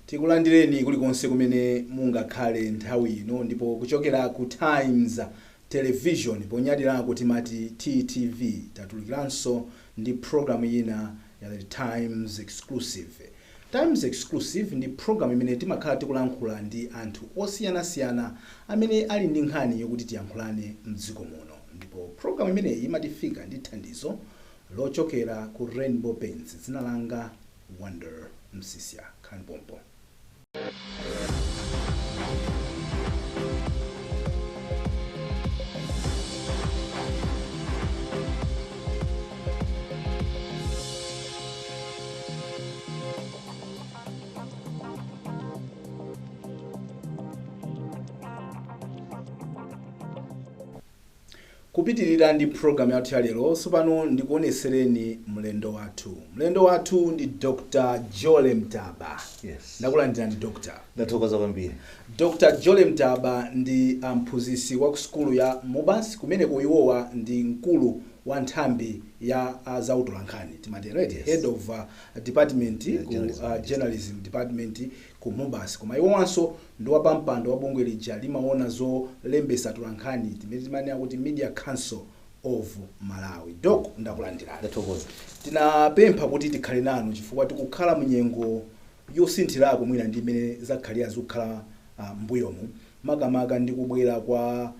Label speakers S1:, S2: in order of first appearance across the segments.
S1: Tikulandireni kulikonse kumene mungakhale nthawi ino, ndipo kuchokera ku Times Television, ponyadirako timati TTV, tatulukiranso ndi program ina ya The Times Exclusive. Times Exclusive ndi program imene timakhala tikulankhula ndi anthu osiyanasiyana amene ali ndi nkhani yokuti tiyankhulane mdziko muno, ndipo program imeneyi imatifika ndi thandizo lochokera ku Rainbow Paints. Dzina langa Wonder Msisya, khalani pompo. Kupitirira ndi program yathu ya lero, tsopano ndikuonesereni mlendo wathu. Mlendo wathu ndi Dr Jole Mtaba.
S2: Yes.
S1: Ndakulandirani, Dr.
S2: Ndathokoza kwambiri.
S1: Dr Jole Mtaba ndi mphunzitsi wa ku sukulu ya MUBAS. Kumeneko iwowa ndi mkulu wa nthambi ya zautolankhani, timatero eti?
S2: Yes.
S1: Head of department
S2: Yeah,
S1: ku
S2: journalism.
S1: Journalism department ku MUBAS, koma iwowanso ndi wapampando wa bungwe lija limaona zolembesa tolankhani, timene timanena kuti Media Council of Malawi. Doc, ndakulandirani.
S2: Ndathokoza.
S1: Tinapempha kuti tikhale nanu chifukwa tikukhala munyengo yosinthirako mwina ndi imene zakhalira zikukhala mbuyomu, makamaka ndi kubwera kwa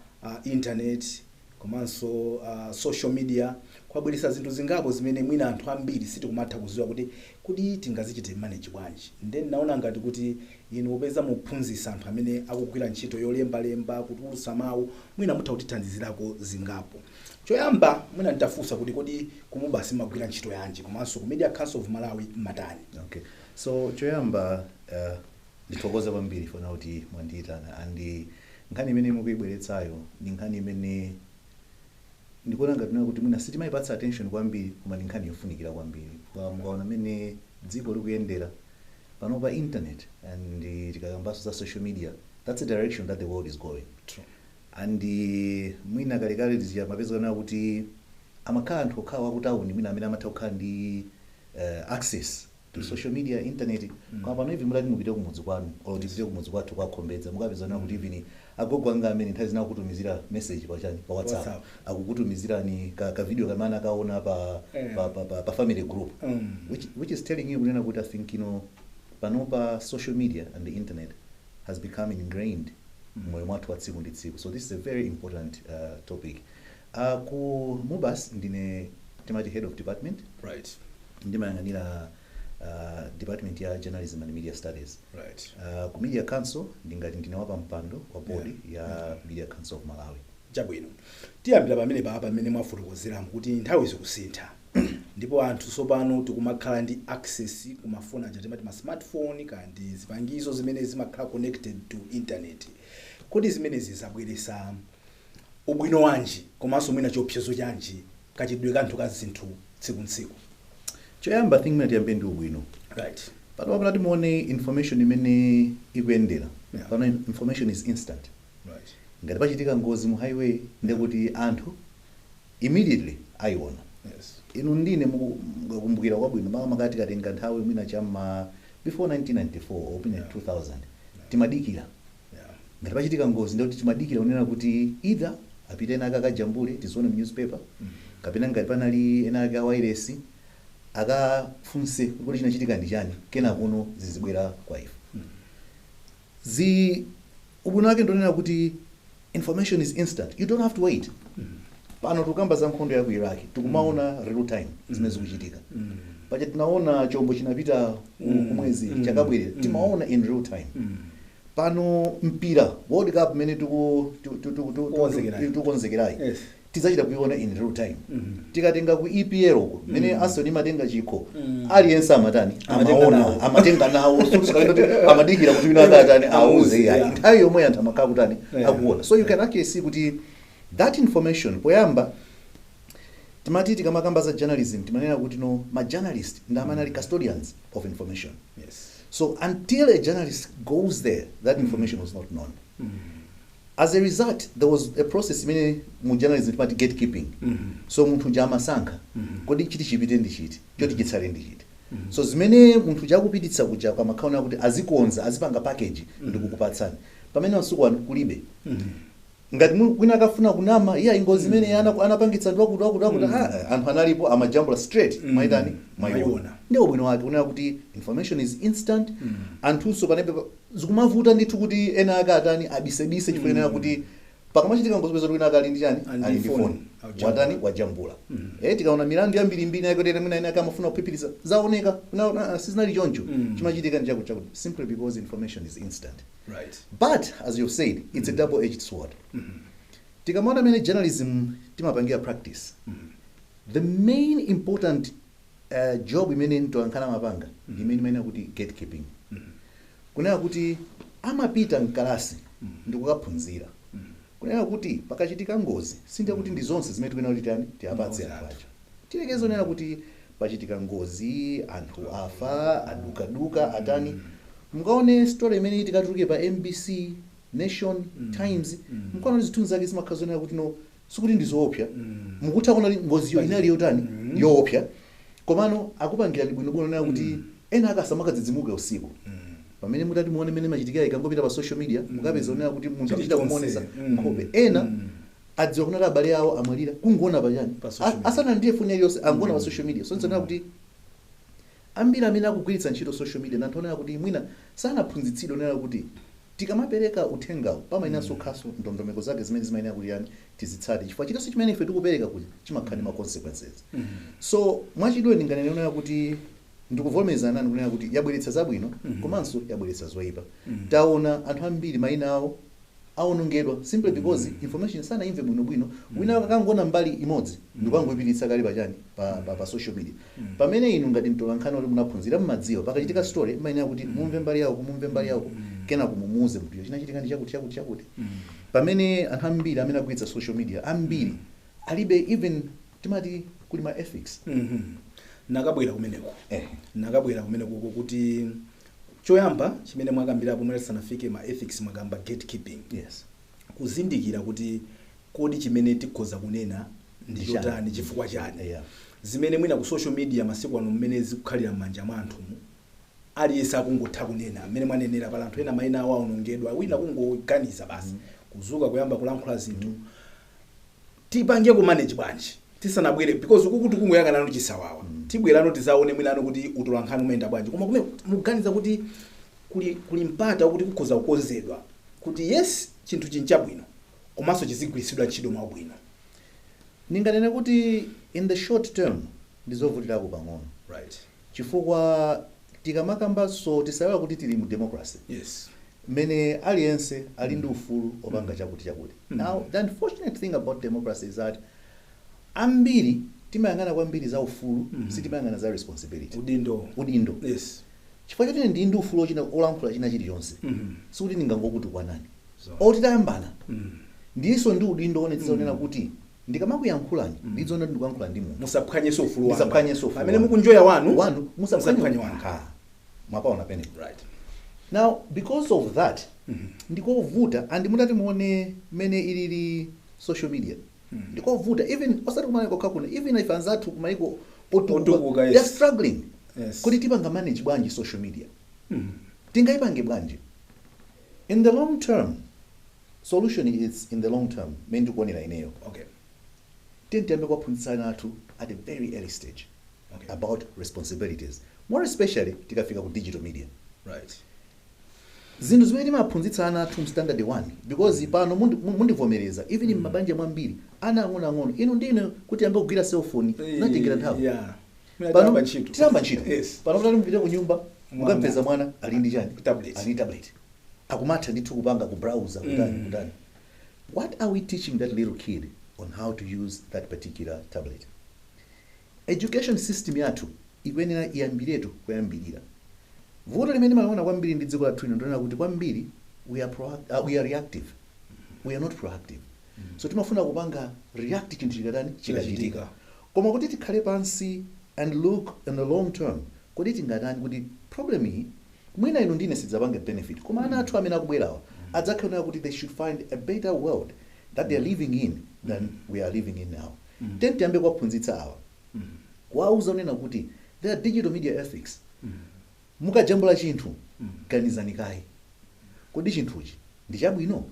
S1: internet komanso social media. Kwabweretsa zinthu zingapo zimene mwina anthu ambiri sitikumatha kuziwa kuti kuti tingazichite manage bwanji. Then naona ngati kuti inu, popeza muphunzitsa anthu amene akugwira ntchito yolembalemba, kutulutsa mawu, mwina mutha kutithandizirako zingapo. Choyamba mwina nditafunsa kuti kodi ku MUBAS mumagwira ntchito yanji, komanso ku Media Council of Malawi mmatani?
S2: Okay, so choyamba ndithokoze kwambiri fona kuti mwandiyitana, and nkhani imene mukuyibweretsayo ndi nkhani imene ndikuona ngati kuti mwina sitimayipatsa attention kwambiri, koma ndi nkhani yofunikira kwambiri. Mukaona mmene dziko likuyendera pano pa internet and tikakambanso za social media, that's the direction that the world is going.
S1: True.
S2: And mwina kalekale tizija mapezekana kuti amakhala anthu okhawa akutawuni mwina amene amatha kukhala ndi access to social media, internet. Koma pano even mutati mupite kumudzi kwanu or tipite kumudzi kwathu kwakhombedza, mukapezana kuti even agogo anga amene nthawi zina akutumizira message pachani, pa WhatsApp,
S1: WhatsApp.
S2: akukutumizirani ka video kamene akaona pa, pa family group, which is telling you kunena kuti I think panopa social media and the internet has become ingrained moyo mwathu wa tsiku ndi tsiku. So this is a very important topic. Ku MUBAS ndine timati head of department. Ndimayang'anira department ya journalism and media studies. Ku Media Council ndingati ndine wapampando wa board ya Media Council of Malawi.
S1: Chabwino, tiyambira pamene papa pamene mwafotokozeramo kuti nthawi zikusintha ndipo anthu tsopano tikumakhala ndi access kumafoni aja timati ma smartphone, kandi zipangizo zimene zimakhala connected to internet. Kodi zimenezi zabweresa ubwino wanji, komanso mwina chiopsezo chanji kachidwe kanthu ka zinthu tsiku ntsiku?
S2: Choyamba, I think mwina tiyambe ndi ubwino. Pano pamene timuone information imene ikuyendera, pano information is instant. Ngati pachitika ngozi mu highway, ndekuti anthu immediately ayiona. Inu ndine mukakumbukira kwabwino, makamaka tikatenga nthawi mwina chamma before 1994 or mwina 2000, timadikira. Ngati pachitika ngozi, ndekuti timadikira kunena kuti either apite ena ake akajambule tizione mu newspaper, kapena ngati panali ena ake a wireless akafunse kuti chinachitika ndi chani, kenakono zizibwera kwa ife. Zi ubwino wake ndonena kuti information is instant, you don't have to wait. Pano tikukamba za nkhondo ya ku Iraq, tikumaona real time zimene zikuchitika. Paja tinaona chombo chinapita kumwezi, chakabwerera, timaona in real time. Pano mpira, World Cup imene
S1: Kukonzekerayi.
S2: tikukonzekerayi, tidzachita kuiona in real time. Tikatenga ku EPL uko mmene Arsenal imatenga chikho, aliyense amatani?
S1: Amatenga
S2: Amaona.
S1: Nawo.
S2: Amatenga nawo. Suti kuti amadikira kuti wina akatani, auze. Nthawi yomwe anthu amakhala kutani, akuona. So you can actually see kuti that information, poyamba timati tikamakamba za journalism, timanena kuti no, ma journalist ndi amene ali custodians of information. So until a journalist goes there, that information was not known. As a result, there was a process imene mu journalism timati gatekeeping. So munthu uja amasankha, kodi chiti chipite ndi chiti, choti chitsale ndi chiti. So zimene munthu chakupititsa kuja kwamakhaona kuti azikonza, azipanga package ndikukupatsani. Pamene masiku ano kulibe. Ngati wina akafuna kunama, iya, ingozi imene anapangitsa ndi wakuti wakuti wakuti, ah, anthu analipo amajambula straight, mwaitani, mwayiona.
S1: Mwayiona.
S2: Ndiwo bwino wake kunena kuti information is instant. Anthunso panepe zikumavuta ndithu kuti ena ake atani, abisebise, chifukwa mm. kuti pakamachitika ngozi peza wina akali ndi chani?
S1: Ali
S2: Ali ndi
S1: phone.
S2: phone.
S1: Awujambula.
S2: Watani, wajambula. Tikaona milandu yambirimbiri nayo mwina ena ake amafuna kuphiphirisa, zaoneka kuna sizinali choncho, chimachitika ndi chakuti chakuti, simply because information is instant. But as you said, it's a double edged sword. Tikamaona mene journalism timapangira practice, the main important job imene mtolankhani amapanga ndi imene imayenera kuti gatekeeping, kunena kuti amapita mkalasi ndikukaphunzira kunena kuti pakachitika ngozi, sindiye kuti ndi zonse zimene tikuyenera kuti tani, tiapatse
S1: Ngozi
S2: anthu
S1: anthu.
S2: aja. Tilekeze onena kuti pachitika ngozi, anthu afa, adukaduka, atani, mukaone story imene tikatuluke pa MBC, Nation, Times, mukaona kuti zithunzi zake zimakhala zonena kuti no, sikuti ndi zoopsa. Mukutha kuona kuti ngoziyo inali yotani, yoopsa, komano akupangirani bwinobwino onena kuti ena akasamakadzidzimuke usiku. Pamene mutati muone mmene machitikira, ikangopita pa social media, mukapeza onena kuti munthu akuchita
S1: Chilichonse.
S2: kumuonesa nkhope. Ena adziwa kunati abale awo amwalira kungoona pachani?
S1: Pa social media.
S2: Asanalandire foni iliyonse, angoona pa social media. So nzonena kuti ambiri amene akugwiritsa ntchito social media ndi anthu onena kuti mwina sanaphunzitsidwe onena kuti tikamapereka uthengawo pamayenanso khaso ndondomeko zake zimene zimayenera kuti yani tizitsate, chifukwa chilichonse chimene ife tikupereka kuja chimakhala ndi ma consequences. So mwachidule ndinganene onena kuti ndikuvomereza nani kunena kuti yabweretsa zabwino komanso yabweretsa zoyipa. Taona anthu ambiri mayina awo awonongedwa simply because information sanaimve bwinobwino. Wina akangona mbali imodzi ndikangoyipiritsa kale pachani, pa social media. Pamene inu ngati mtolankhani kuti munaphunzira, mmadziwa pakachitika story mmayenera kuti mumve mbali yawo, mumve mbali yawo, kenako mumuuze munthuyo chinachitika ndi chakuti chakuti chakuti. Pamene anthu ambiri amene agwiritsa social media, ambiri alibe even timati kuli ma ethics.
S1: Nakabwera kumeneko. Nakabwera kumeneko kuti choyamba chimene mwakambirapo, mwina tisanafike ma ethics, mwakamba gatekeeping, kuzindikira kuti kodi chimene tikhoza kunena ndi
S2: Ndi chani?
S1: chotani, chifukwa chani, zimene mwina ku social media masiku ano mmene zikukhalira m'manja mwa anthumu, aliyense akungotha kunena. Mmene mwanenera, pala anthu ena mayina awo aonongedwa, wina kungoganiza basi, kuzuka, kuyamba kulankhula zinthu. Tipange ku manage bwanji tisanabwere? Because kukuti kungoyang'anano chisawawa, tibwerano tizaone mwinano kuti utolankhani umayenda bwanji. Koma kumene mukuganiza kuti kuli mpata kuti kukhoza kukonzedwa kuti yes, chinthu chinchabwino komanso chizigwiritsidwa ntchito mwabwino?
S2: Ndinganene kuti in the short term ndizovutirako pang'ono, chifukwa tikamakambanso tisayiwala kuti tili mu democracy mmene aliyense ali ndi ufulu opanga chakuti chakuti. Now, the unfortunate thing about democracy is that ambiri timayang'ana kwambiri za ufulu, sitimayang'ana za responsibility.
S1: Udindo.
S2: Udindo. Chifukwa choti ndi ndi ufulu ochina olankhula china chilichonse, sikuti ndingangokutukwanani otitayambana. Ndiso ndi udindo onetsetsa onena kuti ndikamakuyankhulani ndidziona kuti ndikuyankhula ndi munthu.
S1: Musaphwanyenso ufulu wanu.
S2: Musaphwanyenso ufulu
S1: Pamene
S2: wanu.
S1: mukunjoya wanu,
S2: wanu,
S1: musaphwanye
S2: musaphwanye
S1: wanu.
S2: Ha, mwapaona pene. Now, because of that, ndikovuta. And mutati muone mmene ilili social media, ndikovuta. Even osati kumene kokha kuno, even ife anzathu kumaiko
S1: otukuka,
S2: otukuka, they are struggling kuti tipanga manage bwanji social media, tingayipange bwanji in the long term. Solution is in the long term, mmene ndikuonera ineyo, tiyambe kuwaphunzitsa athu at a very early stage about responsibilities, more especially tikafika ku digital media. Zinthu zimene timaphunzitsa ana athu mu standard 1, because pano mundivomereza, even mmabanja mwambiri ana ang'onoang'ono, inu ndine, kuti yambe kugwira cellphone zinatengera nthawi.
S1: Mwina
S2: Pano
S1: tiyamba ntchito.
S2: Tiyamba ntchito. Pano mutati mupite ku nyumba,
S1: Mwana.
S2: mukampeza mwana ali ndi chani?
S1: Tablet.
S2: Ali ndi tablet, akumatha ndithu kupanga ku browser, kutani, kutani. What are we teaching that little kid on how to use that particular tablet? Education system yathu ikuyenera iyambiretu kuyambirira. Vuto limene timaliona kwambiri ndi dziko lathu lino ndionena kuti kwambiri we are reactive, we are not proactive. So timafuna kupanga react chinthu chikatani, chikachitika.
S1: Chikachitika.
S2: Koma kuti tikhale pansi and look in the long term, kodi tingatani kuti problem iyi mwina inu ndine sidzapange benefit, koma ana athu amene akubwerawa adzakhala kuti they should find a better world that they are living in than we are living in now. Tiyambe kuwaphunzitsa awa, kuwauza unena kuti There are digital media ethics. Mukajambula chinthu, ganizani kaye, kodi chinthuchi ndi chabwino?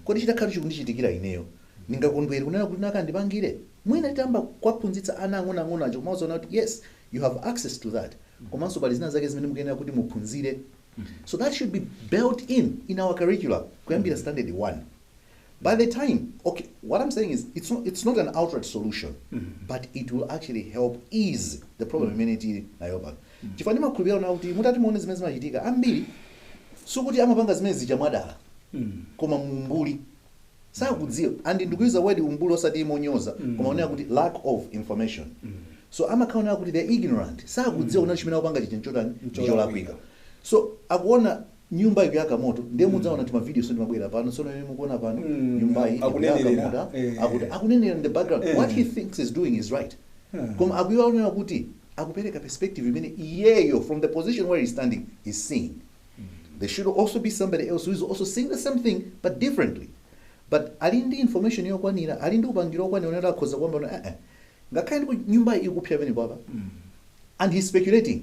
S2: Kodi chitakhala chikundichitikira ineyo, ndingakondwere kunena kuti nakandipangire? Mwina titamba kuwaphunzitsa ana ang'onoang'ono acho, kumawazaona kuti yes, you have access to that, komanso pali zina zake zimene mukuyenera kuti muphunzire. So that should be built in our curriculum kuyambira standard 1. By the time, okay, what I'm saying is it's not an outright solution, but it will actually help ease the problem imene tili nayo pano, chifukwa ndimakhulupirira na kuti mutati muone zimene zimachitika, ambiri sikuti amapanga zimene zija mwadala, koma mumbuli sakudziwa. And ndikuyuza word umbuli osati monyoza, koma onera kuti lack of information. So amakhala kuti they're ignorant, sakudziwa kuna chimene akupanga chicha nchotani,
S1: Ncholakwika.
S2: ncholakwika. So akuona nyumba ikuyaka moto, ndiye mudzaona ti mavideo so ndimabwera pano, sono ine mukuona pano nyumba iyi ikuyaka
S1: Akunenera.
S2: moto, akuti akunenera in the background. What he thinks is doing is right, koma akuiona kuti akupereka perspective imene iyeyo from the position where he's standing is seeing. There should also be somebody else who is also seeing the same thing but differently, but ali ndi information yokwanira, ali ndi upangiro okwanira onera akhoza kuamba ngakhale ndipo nyumba iyi ikupsa pamene papa, and he's speculating,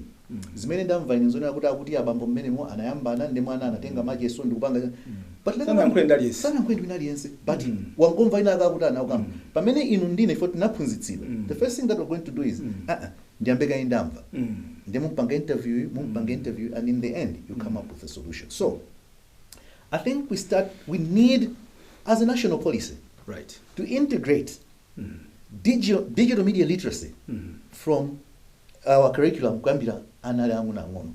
S2: zimene ndamva ine nzonena kuti akuti abambo mmenemo anayambana ndi mwana, anatenga macheso ndikupanga, but let
S1: Sanayankhule ndi aliyense.
S2: Sanayankhule ndi wina aliyense, but wangomva ina akakuti anakamba. Pamene inu ndine ifo tinaphunzitsidwa, the first thing that we're going to do is ndiyambe kaye ndamva, ndi mumpanga interview, mumpanga interview, and in the end you come up with a solution. So I think we need, as a national policy, to integrate digital media literacy from our curriculum kuyambira ana ali ang'onoang'ono,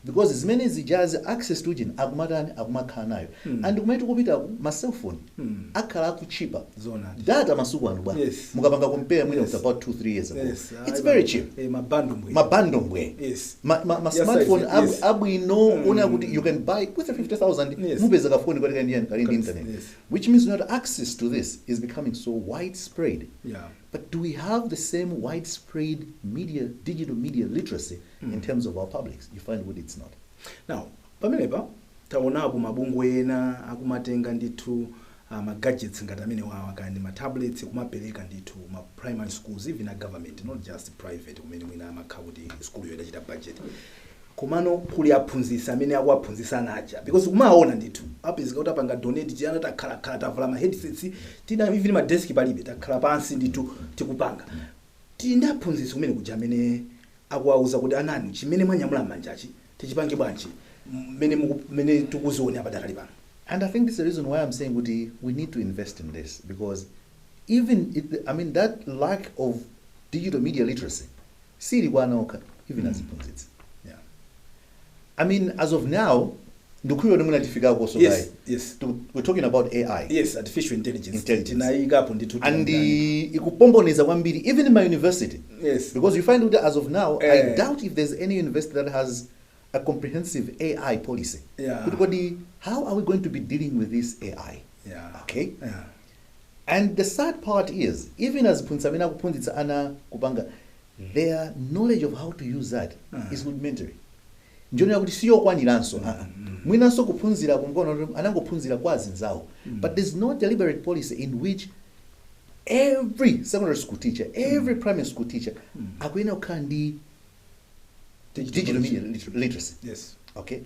S2: because zimene zijazi access to jini akumatani, akumakhala nayo. And kumene tikupitaku, ma cellphone akhala akuchipa.
S1: Zoonadi.
S2: Data masiku ano, bwana, mukapanga compare mwina with about 2 3 years ago, it's very cheap.
S1: Mabando mbwe.
S2: Mabando mbwe. Ma
S1: Yes,
S2: smartphone abwino, una kuti you can buy with a 50,000, mupeza kafoni kwati kandi yani kali ndi internet, which means not access to this is becoming so widespread. But do we have the same widespread media digital media literacy in terms of our publics? You find what it's not.
S1: Now pamenepa taonapo mabungwe ena akumatenga ndithu ma gadgets ngati amene wawa kandi ma tablets, kumapereka ndithu ma primary schools, even a government, not just private, kumene mwina amakhala kuti school yo idachita budget. Komano kuli aphunzitsi amene akuwaphunzitsa anaja, because kumaona ndithu apezeka kuti apanga donate chiyana, takhalakhala tavala ma headsets tina, even ma desk palibe, takhala pansi ndithu tikupanga. Tili ndi aphunzitsi kumene kuja amene akuwauza kuti anani chimene mwanyamula m'manjachi tichipange bwanji, mmene tikuziona padakali pano?
S2: And I think this is the reason why I'm saying kuti we need to invest in this, because even it, I mean, that lack of digital media literacy sili kwa ana okha, even aziphunzitsi. I mean, as of now, ndikuyo mwina tifikako so guy. We're talking about AI.
S1: Yes, artificial intelligence.
S2: Intelligence.
S1: Tinayikapo ndithu.
S2: And ikupomboneza kwambiri even in my university. Because you find that as of now, I doubt if there's any university that has a comprehensive AI policy. Kuti kodi, how are we going to be dealing with this AI? Okay? And the sad part is, even as phunzitsa amene akuphunzitsa ana kupanga, their knowledge of how to use that is rudimentary. Njonera kuti siyokwaniranso. Mwinanso kuphunzira kumkono kuti anangophunzira kwa azinzawo. But there's no deliberate policy in which every secondary school teacher, every primary school teacher akuyenera kukhala ndi digital media literacy. Okay?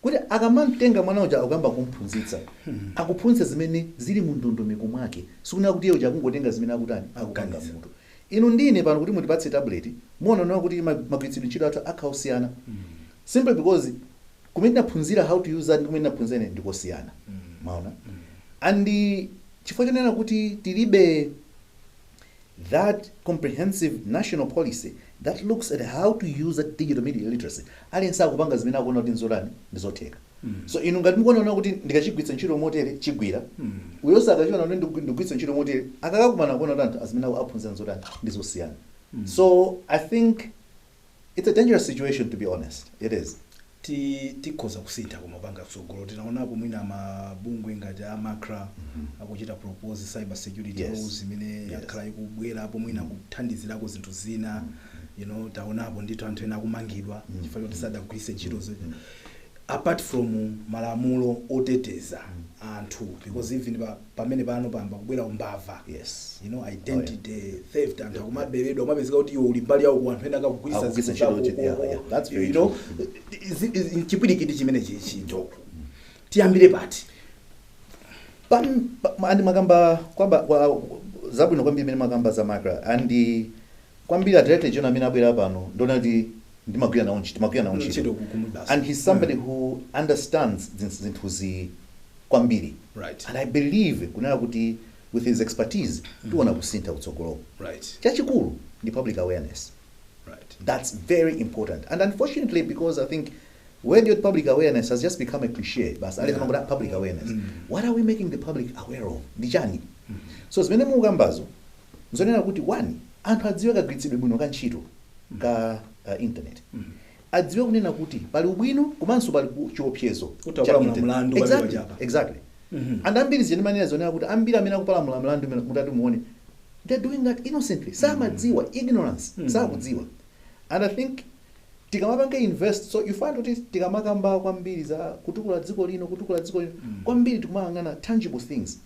S2: Kuti akamamtenga mwana uja akuyamba kumphunzitsa, akuphunzitsa zimene zili mu ndondomeko mwake, sikunena kuti iye uja akungotenga zimene akutani, akupanga
S1: Akuganiza.
S2: mutu. Inu ndine pano kuti mutipatse tablet, muona kuti magwiritsidwe ntchito athu akhala osiyana, simply because kumene tinaphunzira how to use that ndi kumene tinaphunzira ine ndikosiyana. Maona? And chifukwa chonena kuti tilibe that comprehensive national policy that looks at how to use that digital media literacy, aliyense akupanga zimene akuona kuti nzotani, ndizotheka. So inu ngati mukuona kuti ndikachigwiritsa ntchito motere chigwira, uyonse akachiona kuti ndikugwiritsa ntchito motere, akakakumana kuona kuti anthu azimene aphunzira nzotani, ndizosiyana. So I think it's a dangerous situation, to be honest. It is.
S1: Tikhoza kusintha kumapanga tsogolo. Tinaonapo mwina mabungwe ngati a MACRA akuchita propose cyber security laws imene yakhala ikubwerapo, mwina kuthandizirako zinthu zina. Taonapo ndithu anthu ena akumangidwa chifukwa choti sadagwiritse ntchito. Apart from malamulo oteteza anthu, because even pamene pano pamba kubwera umbava, identity theft, anthu akumaberedwa, kumapezeka kuti iwe uli mbali yawo ku anthu ena akakugwiritsa
S2: Akugwiritsa
S1: zinthu
S2: ntchito
S1: zako,
S2: yeah, that's very true.
S1: Chipwirikiti chimene chichi, Doc, tiyambire pati?
S2: And makamba kwamba kwa, zabwino kwambiri imene makamba za MACRA, and kwambiri a director general amene abwera pano, ndona kuti ndimagwira nawo ntchito, timagwira nawo
S1: ntchito
S2: ntchito
S1: ku basi.
S2: And he's somebody who understands zinthuzi kwambiri. And I believe kunena kuti with his expertise tiona kusintha kutsogoloko. Chachikulu ndi public awareness. That's very important. And unfortunately, because I think when your public awareness has just become a cliche, but public awareness. What are we making the public aware of? Ndi chani? So zimene mukambazo, nzonena kuti one, anthu adziwe kagwiritsidwe bwino ka ntchito ka internet. Adziwe kunena kuti pali ubwino komanso pali chiopsezo
S1: Kuti
S2: cha
S1: akupalamula
S2: internet.
S1: mlandu pamene pachapa.
S2: Exactly. And ambiri zimene manena zonena kuti ambiri amene akupalamula mlandu imene mutati muone, they're doing that innocently. Samadziwa, ignorance, sakudziwa. And I think tikamapanga invest, so you find kuti tikamakamba kwambiri za kutukula dziko lino, kutukula dziko lino, kwambiri tikumayang'ana tangible things.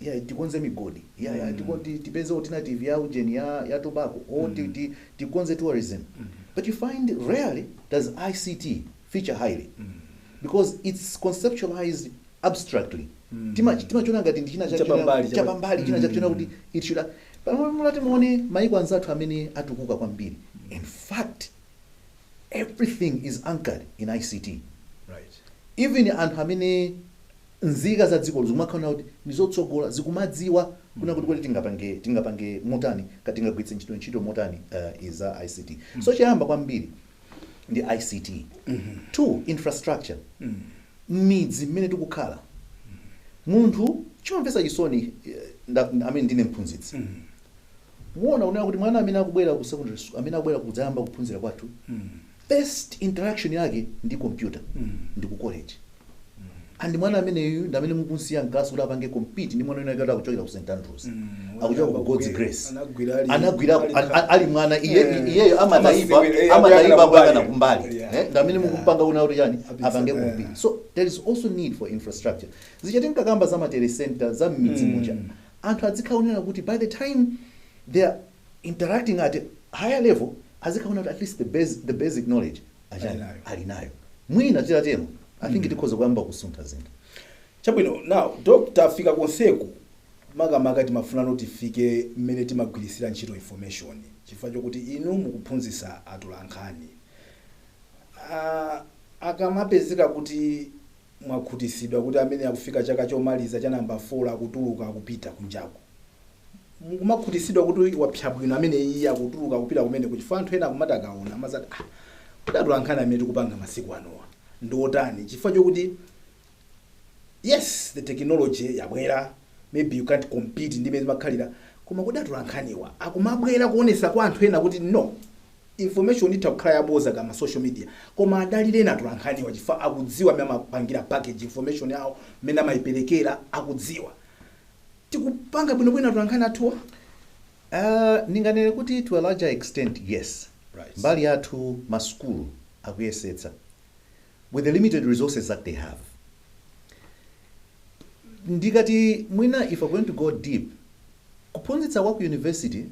S2: Yeah, tikonze migodi, yeah, tipeze alternative ya ujeni ya tobacco or tikonze tourism, but you find rarely does ICT feature highly because it's conceptualized abstractly. Timachiona ngati ndi china
S1: Chapambali,
S2: chapambali, china chakuchiona kuti it should. Pamene mulati muone maiko anzathu amene atukuka kwambiri, in fact everything is anchored in ICT. Even anthu amene nzika za dziko zikumakhala kuti ndizotsogola, zikumadziwa kuna kuti kuti tingapange motani, ka tingagwiritse ntchito motani iza ICT. So choyamba kwambiri ndi ICT. Two, infrastructure. M'midzi mmene tikukhala, munthu chimamvetsa chisoni, amene ndine mphunzitsi, muona kunena kuti mwana amene akubwera ku secondary school, amene akubwera kudzayamba kuphunzira kwathu, first interaction yake ndi computer ndi ku college. And mwana ameneyu ndi amene mukunsiya mklasi kuti apange compete ndi mwana wina akuchokera ku St Andrews, akuchoka ku God's Grace.
S1: Anagwira ali
S2: Anagwira ali mwana iye, iyeyo amataipa
S1: amataipa
S2: amataipa kuyang'ana kumbali. Ndi amene mukumpanga una kuti chani?
S1: Apitsa,
S2: apange compete. So there is also need for infrastructure. Zichati nkakamba za ma telecenter za mmidzi muja, anthu azikhaonera kuti by the time they are interacting at a higher level, azikhaona kuti at least the basic knowledge achani?
S1: Ali nayo.
S2: Ali nayo. Mwina titatero, I think tikhoza kuyamba kusuntha zinthu.
S1: Chabwino. Now, Doc, tafika konseku, makamaka timafuna tifike mmene timagwirisira ntchito information, chifukwa chokuti inu mukuphunzitsa atolankhani. Akamapezeka kuti mwakhutisidwa kuti amene akufika chaka chomaliza cha namba 4 akutuluka akupita kunjaku, mukumakhutisidwa kuti wapsa bwino amene iye akutuluka kupita kumene, chifukwa anthu ena akumati akaona amazati, ah, kuti atolankhani amene tikupanga masiku anowa ndiotani? Chifukwa chokuti yes, the technology yabwera, maybe you can't compete ndi imene zimakhalira, koma kuti atolankhaniwa akumabwera kuonesa kwa anthu ena kuti no, information itha kukhala yaboza kama social media, koma adalire atolankhaniwa chifukwa akudziwa mmene amapangira package information yawo, mmene amayiperekera akudziwa. Tikupanga bwinobwino atolankhani athuwa?
S2: Ndinganene kuti to a larger extent, yes. Mbali yathu masukulu akuyesetsa with the limited resources that they have. Ndikati mwina if we're going to go deep, kuphunzitsa kwa ku university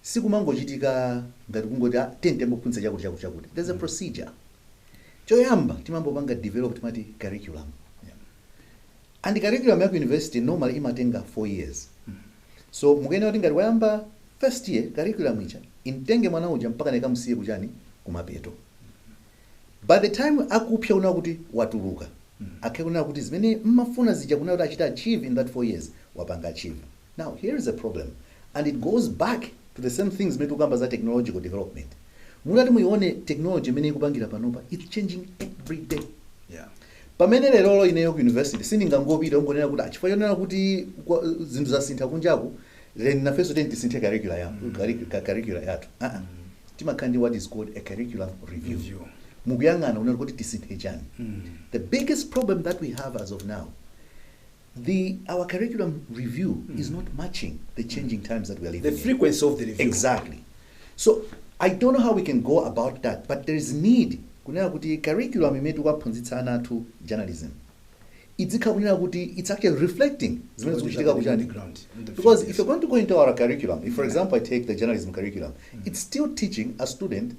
S2: sikumangochitika ngati kungoti, ah, tente muphunzitsa chakuti chakuti chakuti. There's a procedure. Choyamba timambopanga develop, timati curriculum. And curriculum ya ku university normally imatenga 4 years. So mukuyenera kuti ngati wayamba first year, curriculum ija intenge mwana uja mpaka nekamusiye kuchani, kumapeto. By the time akupsa kunena kuti watuluka, akhe kunena kuti zimene mmafuna zija kunena kuti achita achieve in that 4 years, wapanga achieve. Now here is a problem, and it goes back to the same things zimene tikukamba za technological development. Munati muione technology imene ikupangira panopa, it's changing every day. Pamene lerolo ineyo ku university sindingangopita ungonena kuti chifukwa chonena kuti zinthu zasintha kunjaku, then nafenso teni tisinthe curriculum ya curriculum yathu. Timakhala ndi what is called a curriculum review.
S1: Review.
S2: Mukuyang'ana unena kuti tisinthe chani. The biggest problem that we have as of now, the our curriculum review is not matching the changing times that we are living
S1: The
S2: in.
S1: frequency of the review.
S2: Exactly. So I don't know how we can go about that, but there is need. Kunena kuti curriculum imene tikuwaphunzitsa ana athu journalism idzikhala kunena kuti it's actually reflecting zimene
S1: What is
S2: zikuchitika
S1: happening on
S2: kuchani.
S1: the ground, in the
S2: Because
S1: field,
S2: if
S1: yes.
S2: you're going to go into our curriculum, if for example I take the journalism curriculum, it's still teaching a student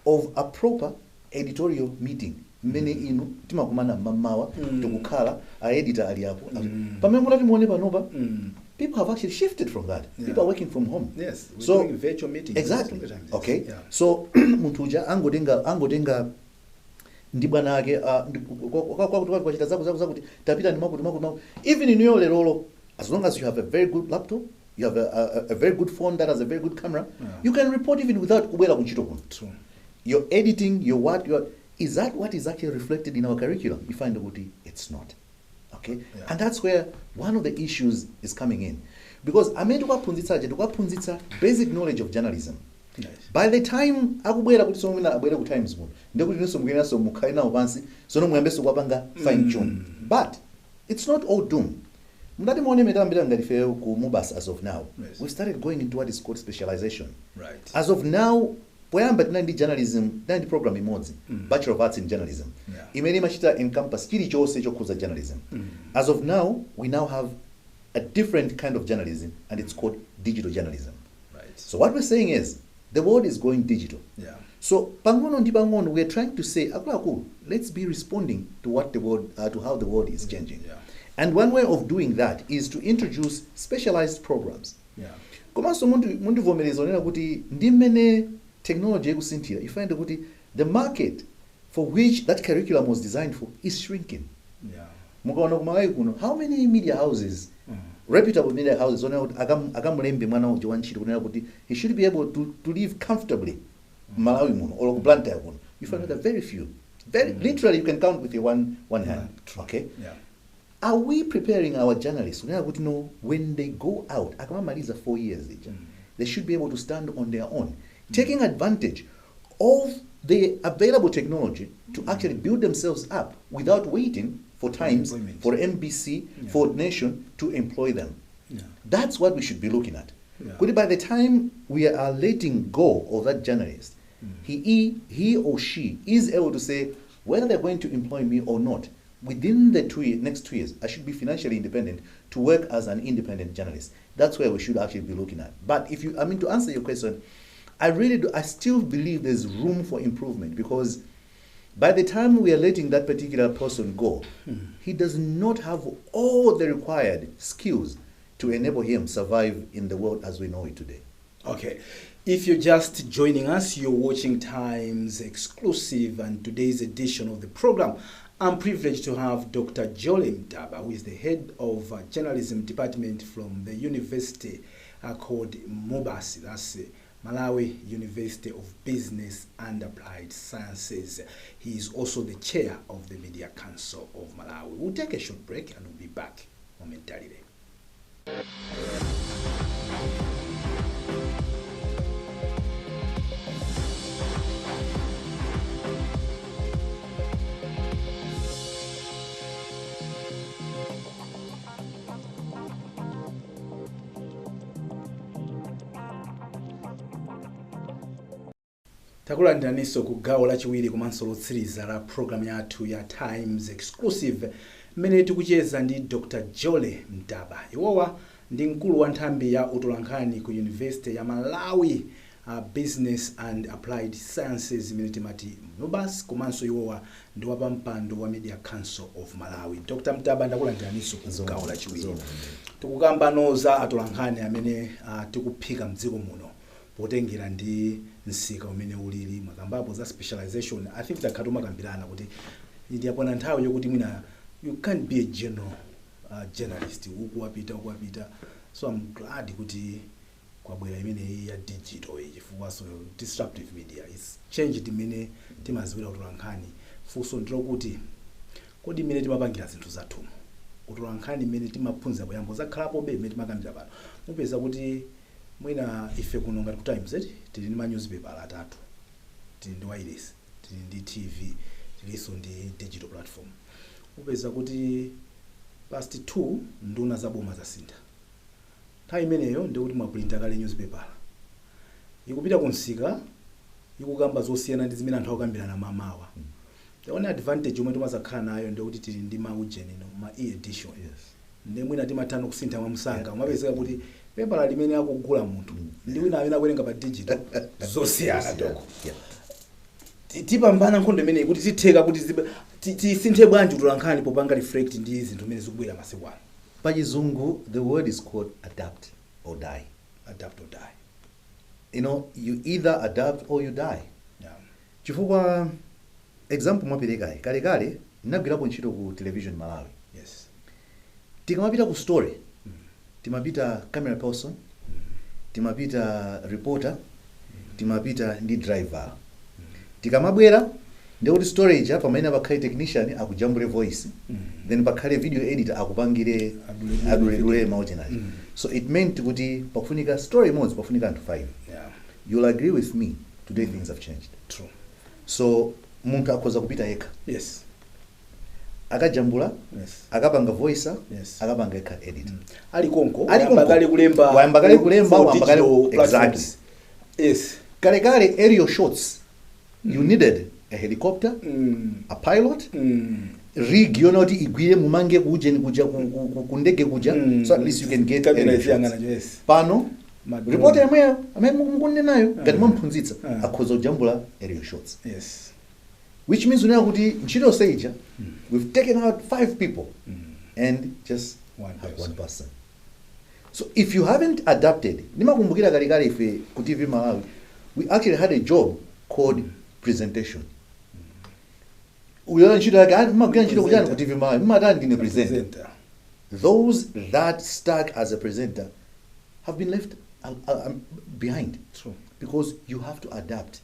S2: of a proper editorial meeting mmene inu timakumana mmamawa, tikukhala, a editor ali apo. Pamene mutati muone panopa, people have actually shifted from that. People are working from home.
S1: Yes, we're
S2: So
S1: doing virtual meetings
S2: exactly
S1: most of the times, yes.
S2: Okay. So munthu uja angotenga ndi bwana ake, kwakuti kwachita zaku zaku zakuti, tapita ndi makuti makuti makuti. Even in your lerolo, as long as you have a very good laptop, you have a very good phone that has a very good camera, you can report even without kubwera kuntchito kuno.
S1: True.
S2: Your editing, your what, your is that what is actually reflected in our curriculum? You find kuti it's not. Okay?
S1: Yeah.
S2: And that's where one of the issues is coming in. Because amene tikuwaphunzitsa aja, tikuwaphunzitsa basic knowledge of journalism. By the time akubwera kuti somwe abwere ku Times muno, ndekuti inunso mukuyeneranso mukhale nawo pansi, sono muyambenso kuwapanga fine tune. But it's not all doom. Mutati muone metambira ngati ife ku MUBAS as of now, we started going into what is called specialization. As of now, poyamba tinali ndi journalism, tinali ndi program imodzi, Bachelor of Arts in Journalism, imene imachita encompass chilichonse chokhudza journalism. As of now, we now have a different kind of journalism, and it's called digital journalism. So what we're saying is the world is going digital. So pang'ono ndi pang'ono, we are trying to say, akuluakulu, let's be responding to what the world, to how the world is changing. And one way of doing that is to introduce specialized programs. Komanso mundivomereza onena kuti ndi mmene technology ikusinthira, you find kuti the market for which that curriculum was designed for is shrinking. Mukaona kumalawi kuno, how many media houses, reputable media houses, onena kuti akamulembe mwana uja wantchito kunena kuti he should be able to live comfortably Malawi muno or ku Blantyre kuno, you find that very few. Very literally you can count with your one hand.
S1: True.
S2: Okay?
S1: Yeah.
S2: Are we preparing our journalists kunena kuti no, when they go out, akamamaliza 4 years ija, they should be able to stand on their own, taking advantage of the available technology to actually build themselves up without waiting for Times,
S1: employment.
S2: For MBC, for Nation to employ them? That's what we should be looking at. Kuti by the time we are letting go of that journalist, he or she is able to say whether they're going to employ me or not, within the next 2 years, I should be financially independent to work as an independent journalist. That's where we should actually be looking at. But if you, I mean, to answer your question, I really do, I still believe there's room for improvement, because by the time we are letting that particular person go, he does not have all the required skills to enable him survive in the world as we know it today.
S1: Okay. If you're just joining us, you're watching Times Exclusive and today's edition of the program. I'm privileged to have Dr. Jolly Ntaba, who is the head of journalism department from the university called MUBAS. That's Malawi University of Business and Applied Sciences. He is also the chair of the Media Council of Malawi. We'll take a short break and we'll be back momentarily. Takulandiraninso ku gawo lachiwiri komanso lotsiriza la program yathu ya Times Exclusive, mmene tikucheza ndi Dr. Jolly Ntaba. Iwowa ndi mkulu wa nthambi ya utolankhani ku University ya Malawi Business and Applied Sciences, imene timati MUBAS, komanso iwowa ndi wapampando wa Media Council of Malawi. Dr. Ntaba, ndakulandiraninso ku gawo lachiwiri. Tikukambano za atolankhani amene tikuphika mdziko muno potengera ndi msika umene ulili. Mwakambapo za specialization. I think takhala timakambirana kuti ndiyapona nthawi yokuti mwina you can't be a general journalist, uku wapita, uku wapita. So I'm glad kuti kwabwera imeneyi ya digital iyi, chifukwa so disruptive media is changed imene timaziwira utolankhani. Funso ndilokuti kodi imene timapangira zinthu zathumu utolankhani imene timaphunzira poyamba zakhalapobe imene timakambira pano? Mupeza kuti mwina ife kuno ngati ku Times eti tili ndi ma newspaper atatu, tili ndi wireless, tili ndi TV, tilinso ndi digital platform. Upeza kuti past 2 nduna zaboma zasintha. Nthawi imeneyo ndikuti mwaprinta kale newspaper, ikupita kumsika. Ikukamba zosiyana ndi zimene anthu akukambirana mamawa. The only advantage yomwe timazakhala nayo ndikuti tili ndi maujenino ma e-edition. Ndi mwina timathana kusintha mwamsanga. Umapezeka kuti pepala limene akugula munthu ndi wina amene akuwerenga pa digital zosiyana doko. Tipambana nkhondo imeneyi kuti titheka kuti tisinthe bwanji utolankhani popanga reflect ndi zinthu zimene zikubwera masiku ano?
S2: Pachizungu the word is called adapt or die.
S1: Adapt or die.
S2: You either adapt or you die. Chifukwa example mwaperekayi, kalekale ndinagwirapo ntchito ku Television Malawi. Tikamapita ku story, timapita camera person, timapita reporter, timapita ndi driver. Tikamabwera ndikuti story ija pamene pakhale technician akujambule voice, then pakhale video editor akupangire
S1: Aduledule.
S2: Aduledule mautinaji. So it meant kuti pakufunika story imodzi pafunika anthu 5. You'll agree with me, today things have changed.
S1: True.
S2: So munthu akhoza kupita yekha, akajambula, akapanga voice, akapanga yekha edit.
S1: Ali konko.
S2: Ali konko.
S1: Wayamba kale kulemba.
S2: Wayamba kale kulemba,
S1: for
S2: wayamba kale
S1: digital platforms.
S2: Kalekale aerial shots, you needed a helicopter, a pilot, rig yona kuti igwire mumange kuje kuja ku ndege kuja, so at least you can get
S1: Camera
S2: aerial
S1: iziyang'ana,
S2: shots. Pano
S1: Madrone.
S2: reporter yemweyo amene mukunenayo, ngati mwamphunzitsa, akhoza kujambula aerial shots, which means unena kuti ntchito yonse ija we've taken out five people and just
S1: One
S2: have
S1: person.
S2: one person. So if you haven't adapted, nimakumbukira kalekale ife ku TV Malawi we actually had a job called presentation. Uyola ntchito yake, "Ah, mmagwira ntchito kuchani?" "Ku TV Malawi." "Mmatani?" "Ndine presenter."
S1: Presenter.
S2: Those that stuck as a presenter have been left behind
S1: True.
S2: because you have to adapt.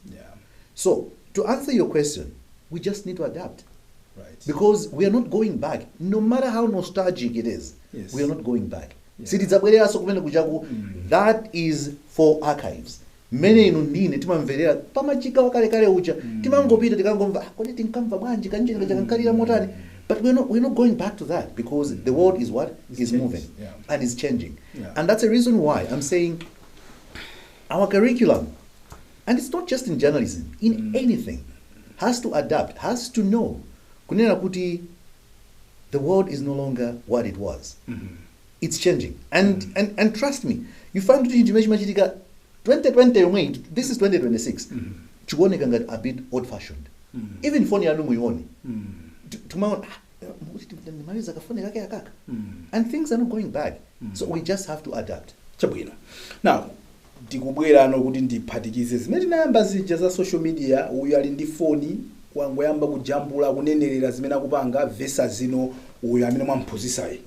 S2: So to answer your question, we just need to adapt because we are not going back, no matter how nostalgic it is. We are not going back. Sitidzabwereranso kumene kujaku. That is for archives mmene inu ndine timamverera pamachika wakalekale uja. Timangopita tikangomva, "Ah, kodi tinkamva bwanji kanjeni kaja kankalira motani?" But we're not going back to that because the world is what
S1: It's
S2: is
S1: changed,
S2: moving and is changing. And that's a reason why I'm saying our curriculum, and it's not just in journalism, in anything, has to adapt, has to know kunena kuti the world is no longer what it was. It's changing and trust me, you find kuti chinthu chimene chimachitika 2020 yomwe, this is 2026, chikuoneka ngati a bit old fashioned. Even phone yanu muione, tumaona, "Ah, mukuti ndimaliza kafoni kake akaka," and things are not going back. So we just have to adapt.
S1: Chabwino. Now ndikubwerano kuti ndiphatikize zimene tinayamba zija za social media. Uyu ali ndi foni, wangoyamba kujambula, kunenerera zimene akupanga versus zino uyu amene mwamphunzisayi.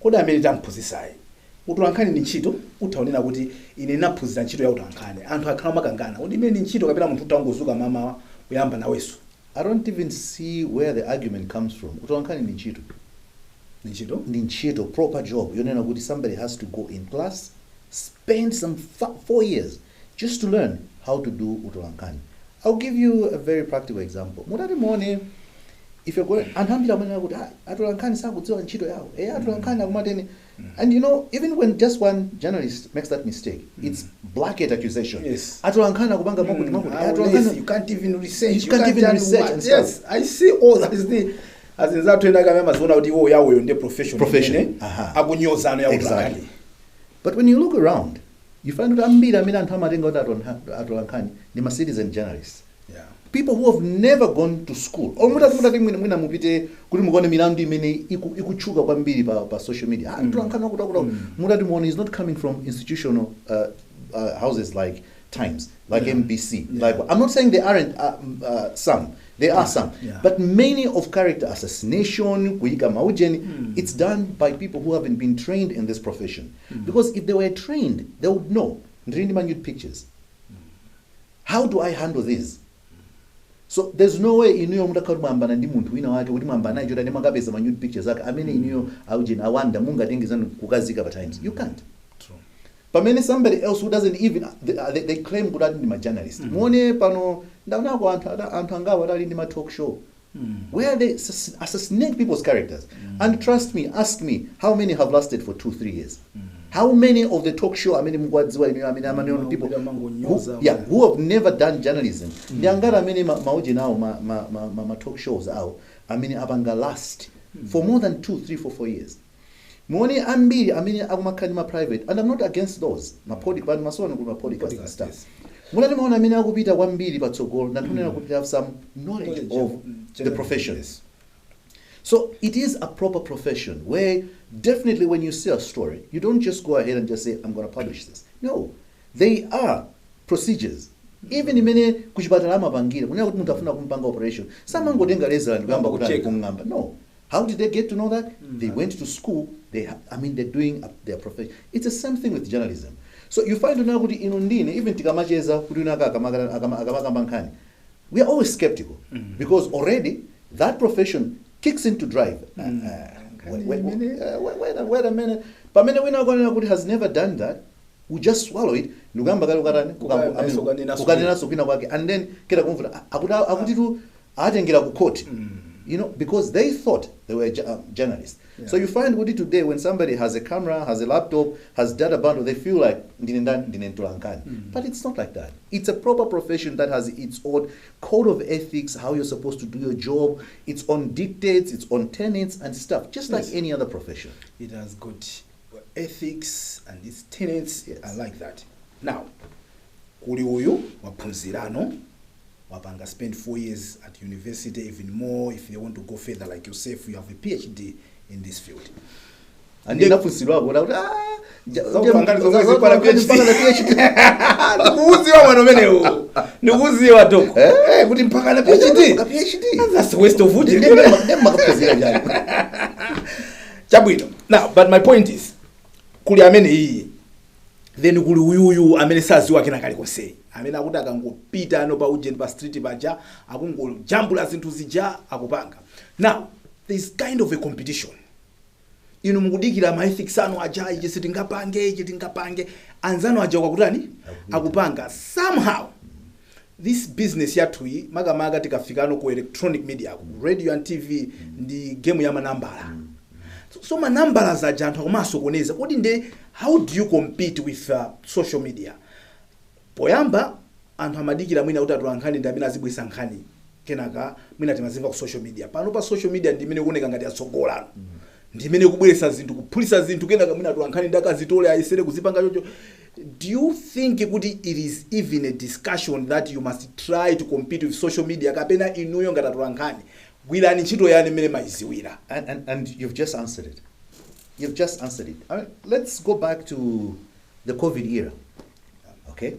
S1: Kodi amene tamphunzisayi utolankhani ndi ntchito? Uthaonena kuti ine ndinaphunzira ntchito ya utolankhani. Anthu akhala makangana kuti imene ndi ntchito kapena munthu utangozuka mamawa kuyamba nawenso.
S2: I don't even see where the argument comes from. Utolankhani ndi ntchito.
S1: Ndi ntchito.
S2: Ndi ntchito, proper job yonena kuti somebody has to go in class, spend some 4 years just to learn how to do utolankhani. I'll give you a very practical example. Mutati muone, if you're going, anthu ambiri amanena kuti, "Ah, atolankhani sakudziwa ntchito yawo, eh, atolankhani akumateni." And even when just one journalist makes that mistake, it's blanket accusation. Atolankhani akupanga mwakuti mwakuti.
S1: How
S2: atolankhani
S1: lazy, you can't even research.
S2: You can't even
S1: do
S2: research
S1: what.
S2: and stuff.
S1: Yes, I see all that is the azinzathu ena kame amaziona kuti iwo yawoyo ndi profession
S2: Profession.
S1: imene akunyozano ya utolankhani.
S2: But when you look around, you find kuti ambiri amene anthu amatenga kuti atolankhani ndi ma citizen journalists, people who have never gone to school. Or mutati mwina mupite kuti mukaone milandu imene ikutchuka kwambiri pa social media, ah, atolankhani wakuti akuti, mutati muone, is not coming from institutional houses like Times, like MBC. Like, I'm not saying there aren't some, there are some, but many of character assassination, kuyika maujeni, it's done by people who haven't been trained in this profession, because if they were trained, they would know, ndili ndi minute pictures, how do I handle this? So there's no way inuyo mutakhala kuti mwayambana ndi munthu wina wake, kuti mwayambana naye chotani, mwakapeza ma nude pictures ake amene inuyo aujeni awanda mungatengezani kukazika pa Times. You can't.
S1: True.
S2: Pamene somebody else who doesn't even they claim kuti ati ndi ma journalist. Muone pano ndaonako anthu angawo atali ndi ma talk show where they assassinate people's characters, and trust me, ask me how many have lasted for 2-3 years. How many of the talk show amene mukuwadziwa inu, amene people who, yeah, who have never done journalism, ndi angati amene maujeni awo, ma talk shows awo amene apanga last for more than 2, 3, 4, 4 years? Muone ambiri amene akumakhala ndi ma private, and I'm not against those, ma podcast, masona kuli ma podcast and stuff. Mulati maona amene akupita kwambiri patsogolo ndanthunena kuti have some knowledge of the profession. So it is a proper profession where definitely when you see a story, you don't just go ahead and just say, "I'm going to publish this." No, they are procedures. Even imene kuchipatala amapangira kunena kuti munthu afuna kumpanga operation, samangotenga lezala ndikuyamba kuti
S1: Kucheka.
S2: Kung'amba. No. How did they get to know that? They went to school. I mean, they're doing their profession. It's the same thing with journalism. So you find now kuti inu ndine, even tikamacheza kuti inu akamakamba nkhani, we are always skeptical because already that profession kicks into drive. Wait, wait, wait a minute. Pamene wina akanena kuti has never done that, we just swallow it, ndikuyamba kale ukatani?
S1: Kukanenaso.
S2: Kukanenaso kwina kwake, and then kera kumvuta akuti tu atengera ku court because they thought they were journalists. So you find kuti today when somebody has a camera, has a laptop, has data bundle, they feel like ndine ndani, ndine mtolankhani. But it's not like that. It's a proper profession that has its own code of ethics, how you're supposed to do your job, its own dictates, its own tenets and stuff, just like any other profession.
S1: It has got ethics and its tenets. I like that. Now, kuli uyu waphunzirano, wapanga spend 4 years at university, even more if they want to go further, like yourself, you have a PhD in this field.
S2: And ndinafunsidwako kuti
S1: Zakupangani zomwe zikwana PhD.
S2: mpaka na PhD.
S1: Ndikuuziwa mwana umenewu, ndikuuziwa doko.
S2: Eh?
S1: Kuti mpaka na PhD.
S2: Mpaka PhD.
S1: That's a waste of wood.
S2: Ndiye makaphunzira chani?
S1: Chabwino. Now, but my point is, kuli amene iyi, then kuli uyuyu amene saziwa kena kalikonse, amene akuti akangopita ano pa ujeni, pa street paja, akungojambula zinthu zija akupanga. Now there is kind of a competition. Inu mukudikira ma ethics anu aja, ichi sitingapange, ichi tingapange, anzanu aja kwakutani akupanga. Somehow this business yathuyi, makamaka tikafikano ku electronic media, ku radio and TV, ndi game ya manambala. So manambala zaja anthu akumasokoneza. Kodi nde how do you compete with social media? Poyamba anthu amadikira mwina kuti atolankhani ndi amene azibwesa nkhani, kenaka mwina timazimva ku social media. Pano pa social media ndi imene kuoneka ngati atsogolano, ndi imene kubweretsa zinthu, kuphulitsa zinthu, kenaka mwina atolankhani ndi akazitole ayesere kuzipanga chocho. Do you think kuti it is even a discussion that you must try to compete with social media, kapena inuyo ngati atolankhani gwirani ntchito yanu imene mayiziwira?
S2: And you've just answered it. You've just answered it. I mean, let's go back to the COVID era. Okay?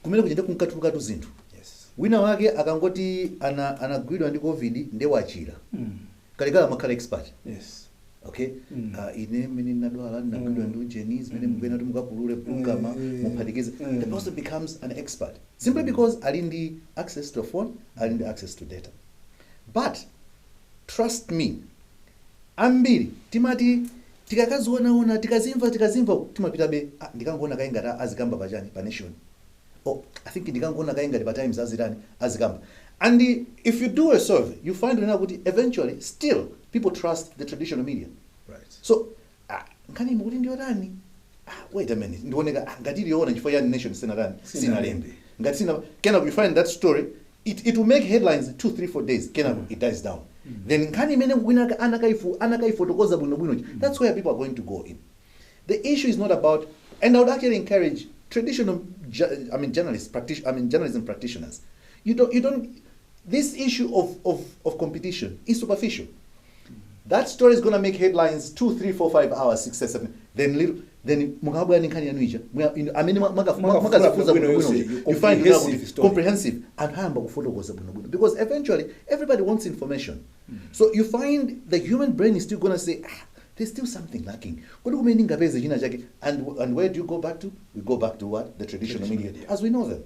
S2: Kumene kuchita kunkatulukatu zinthu. Wina wake akangoti anagwidwa ndi COVID nde wachira. Kalekale amakhala expert. Okay? Ine mmene ndinadwala, ndinagwidwa ndi ujeni, zimene mukuyena kuti mukakulule bluegama, muphatikize. The person becomes an expert simply because ali ndi access to a phone, ali ndi access to data. But trust me, ambiri timati tikakazionaona, tikazimva, timapitabe, ah, ndikangoona kaye ngati azikamba pachani, pa Nation. Oh, I think ndikangoona kaye ngati pa Times azitani, azikamba. And if you do a survey, you find wena kuti eventually still people trust the traditional media. So ah, nkhani mukuti ndiyotani? Ah, wait a minute, ndioneka, ah, ngati iliona chifukwa chani Nation sinatani, sinalembe, ngati sina. Kenako you find that story, it will make headlines 2, 3, 4 days, kenako it dies down. Then nkhani imene wina anakaifotokoza bwinobwino, that's where people are going to go in. The issue is not about, and I would actually encourage traditional I mean, journalists, I mean, journalism practitioners, you don't, this issue of competition is superficial. That story is going to make headlines 2, 3, 4, 5 hours, 6, 7, then little, then mukabwera ndi nkhani yanu ija, amene makazifunza
S1: Makafufuza
S2: bwino
S1: bwino
S2: bwino,
S1: yonse,
S2: you find
S1: comprehensive
S2: kuti
S1: story.
S2: Comprehensive, anthu ayamba kufotokoza bwinobwino because eventually everybody wants information. So you find the human brain is still going to say, "Ah, there's still something lacking. Kodi kumene ndingapeze china chake?" And where do you go back to? We go back to what? The traditional
S1: Traditional
S2: media,
S1: media.
S2: As we know them.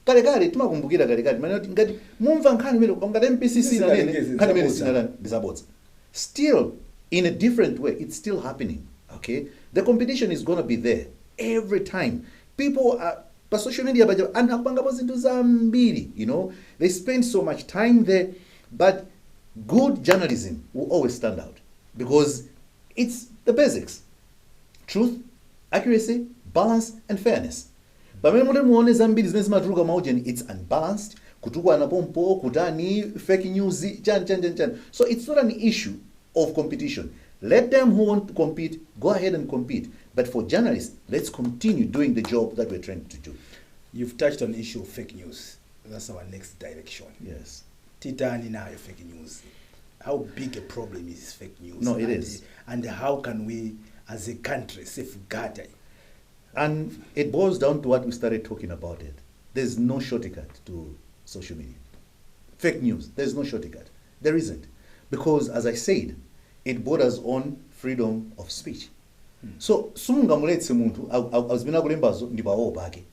S2: Kalekale timakumbukira, kalekale manena kuti ngati mumva nkhani imene ngati MBC sinanene,
S1: Sizinalengeze,
S2: nkhani imene
S1: zabodza.
S2: sinanene ndizabodza. Still in a different way, it's still happening. Okay, the competition is going to be there every time. People are pa social media paja, anthu akupangapo zinthu zambiri, they spend so much time there, but good journalism will always stand out because it's the basics: truth. Accuracy, balance and fairness. Pamene muti muone zambiri zimene zimatuluka maujeni, it's unbalanced, kutukwana pompo, kutani, fake news, chan chan chan chan. So it's not an issue of competition. Let them who want to compete go ahead and compete, but for journalists, let's continue doing the job that we're trained to do.
S1: You've touched on the issue of fake news. That's our next direction.
S2: Yes.
S1: Titani nayo fake news? How big a problem is fake news?
S2: No, it is.
S1: And how can we as a country safeguard it?
S2: And it boils down to what we started talking about it. There's no shortcut to social media. Fake news, there's no shortcut. There isn't. Because, as I said, it borders on freedom of speech. So, simungamuletse munthu azimene akulembazo ndi pawo pake.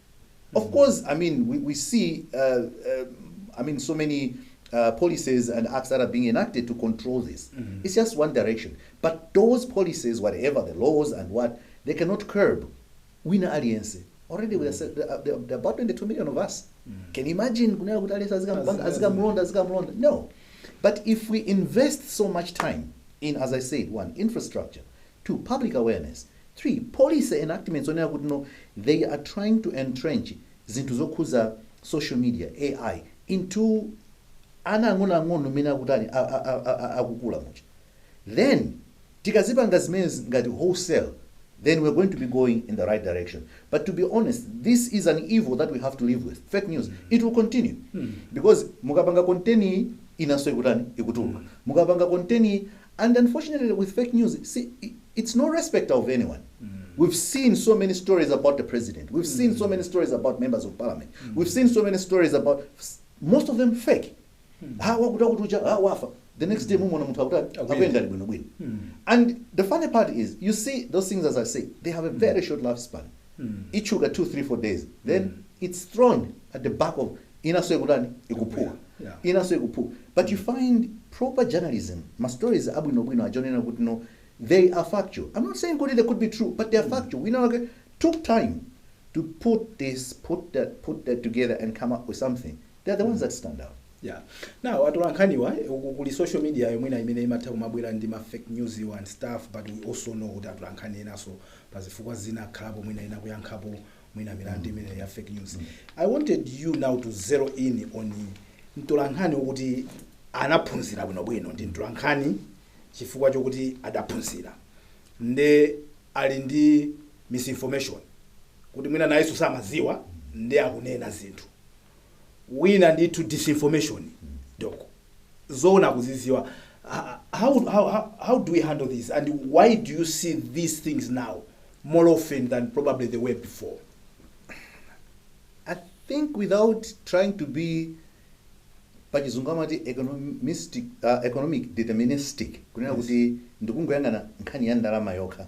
S2: Of course, I mean, we see, I mean, so many policies and acts that are being enacted to control this. It's just one direction. But those policies, whatever the laws and what, they cannot curb wina aliyense. Already we are there are about 22 million of us. Can you imagine kunena kuti aliyense azikamulonda, azikamulonda? No. But if we invest so much time in, as I said, one, infrastructure, two, public awareness, three, policy enactments, onena kuti no, they are trying to entrench zinthu zokhuza social media, AI, into ana ang'onoang'ono mmene akutani akukula muja. Then tikazipanga zimene ngati wholesale, then we're going to be going in the right direction. But to be honest, this is an evil that we have to live with. Fake news, it will continue. Because mukapanga contain inaso ikutani ikutuluka. Mukapanga contain, and unfortunately with fake news, see, it's no respect of anyone. We've seen so many stories about the president. We've seen so many stories about members of parliament. We've seen so many stories about, most of them fake. Ah, wakuti wakuti uja, ah, wafa. The next day, mumona munthu akutani,
S1: Akuyenda.
S2: akuyenda bwino bwino. And the funny part is, you see those things, as I say, they have a very short lifespan. Ichuka 2, 3, 4 days. Then it's thrown at the back of inaso ikutani, ikuphuka. Inaso ikuphuka. But you find proper journalism, ma stories abwino bwino ajonena kuti no, they are factual. I'm not saying kuti they could be true, but they are factual. We know, okay, took time to put this, put that, put that together and come up with something. They're the ones that stand out.
S1: Yeah. Now, atolankhaniwa, uku kuli social media yomwe imene imatha kumabwera ndi ma fake news and stuff, but we also know kuti atolankhani enaso pazifukwa zina akhalapo mwina ena kuyankhapo mwina milandu imene ya fake news. I wanted you now to zero in on mtolankhani wokuti anaphunzira bwinobwino, ndi mtolankhani chifukwa chokuti adaphunzira, nde ali ndi misinformation kuti mwina nayenso samaziwa ndi akunena zinthu, wina ndithu disinformation doko zona kuziziwa. How do we handle this, and why do you see these things now more often than probably they were before?
S2: I think without trying to be pachizungu amati economic deterministic, kunena kuti ndikungoyang'ana nkhani ya ndalama yokha.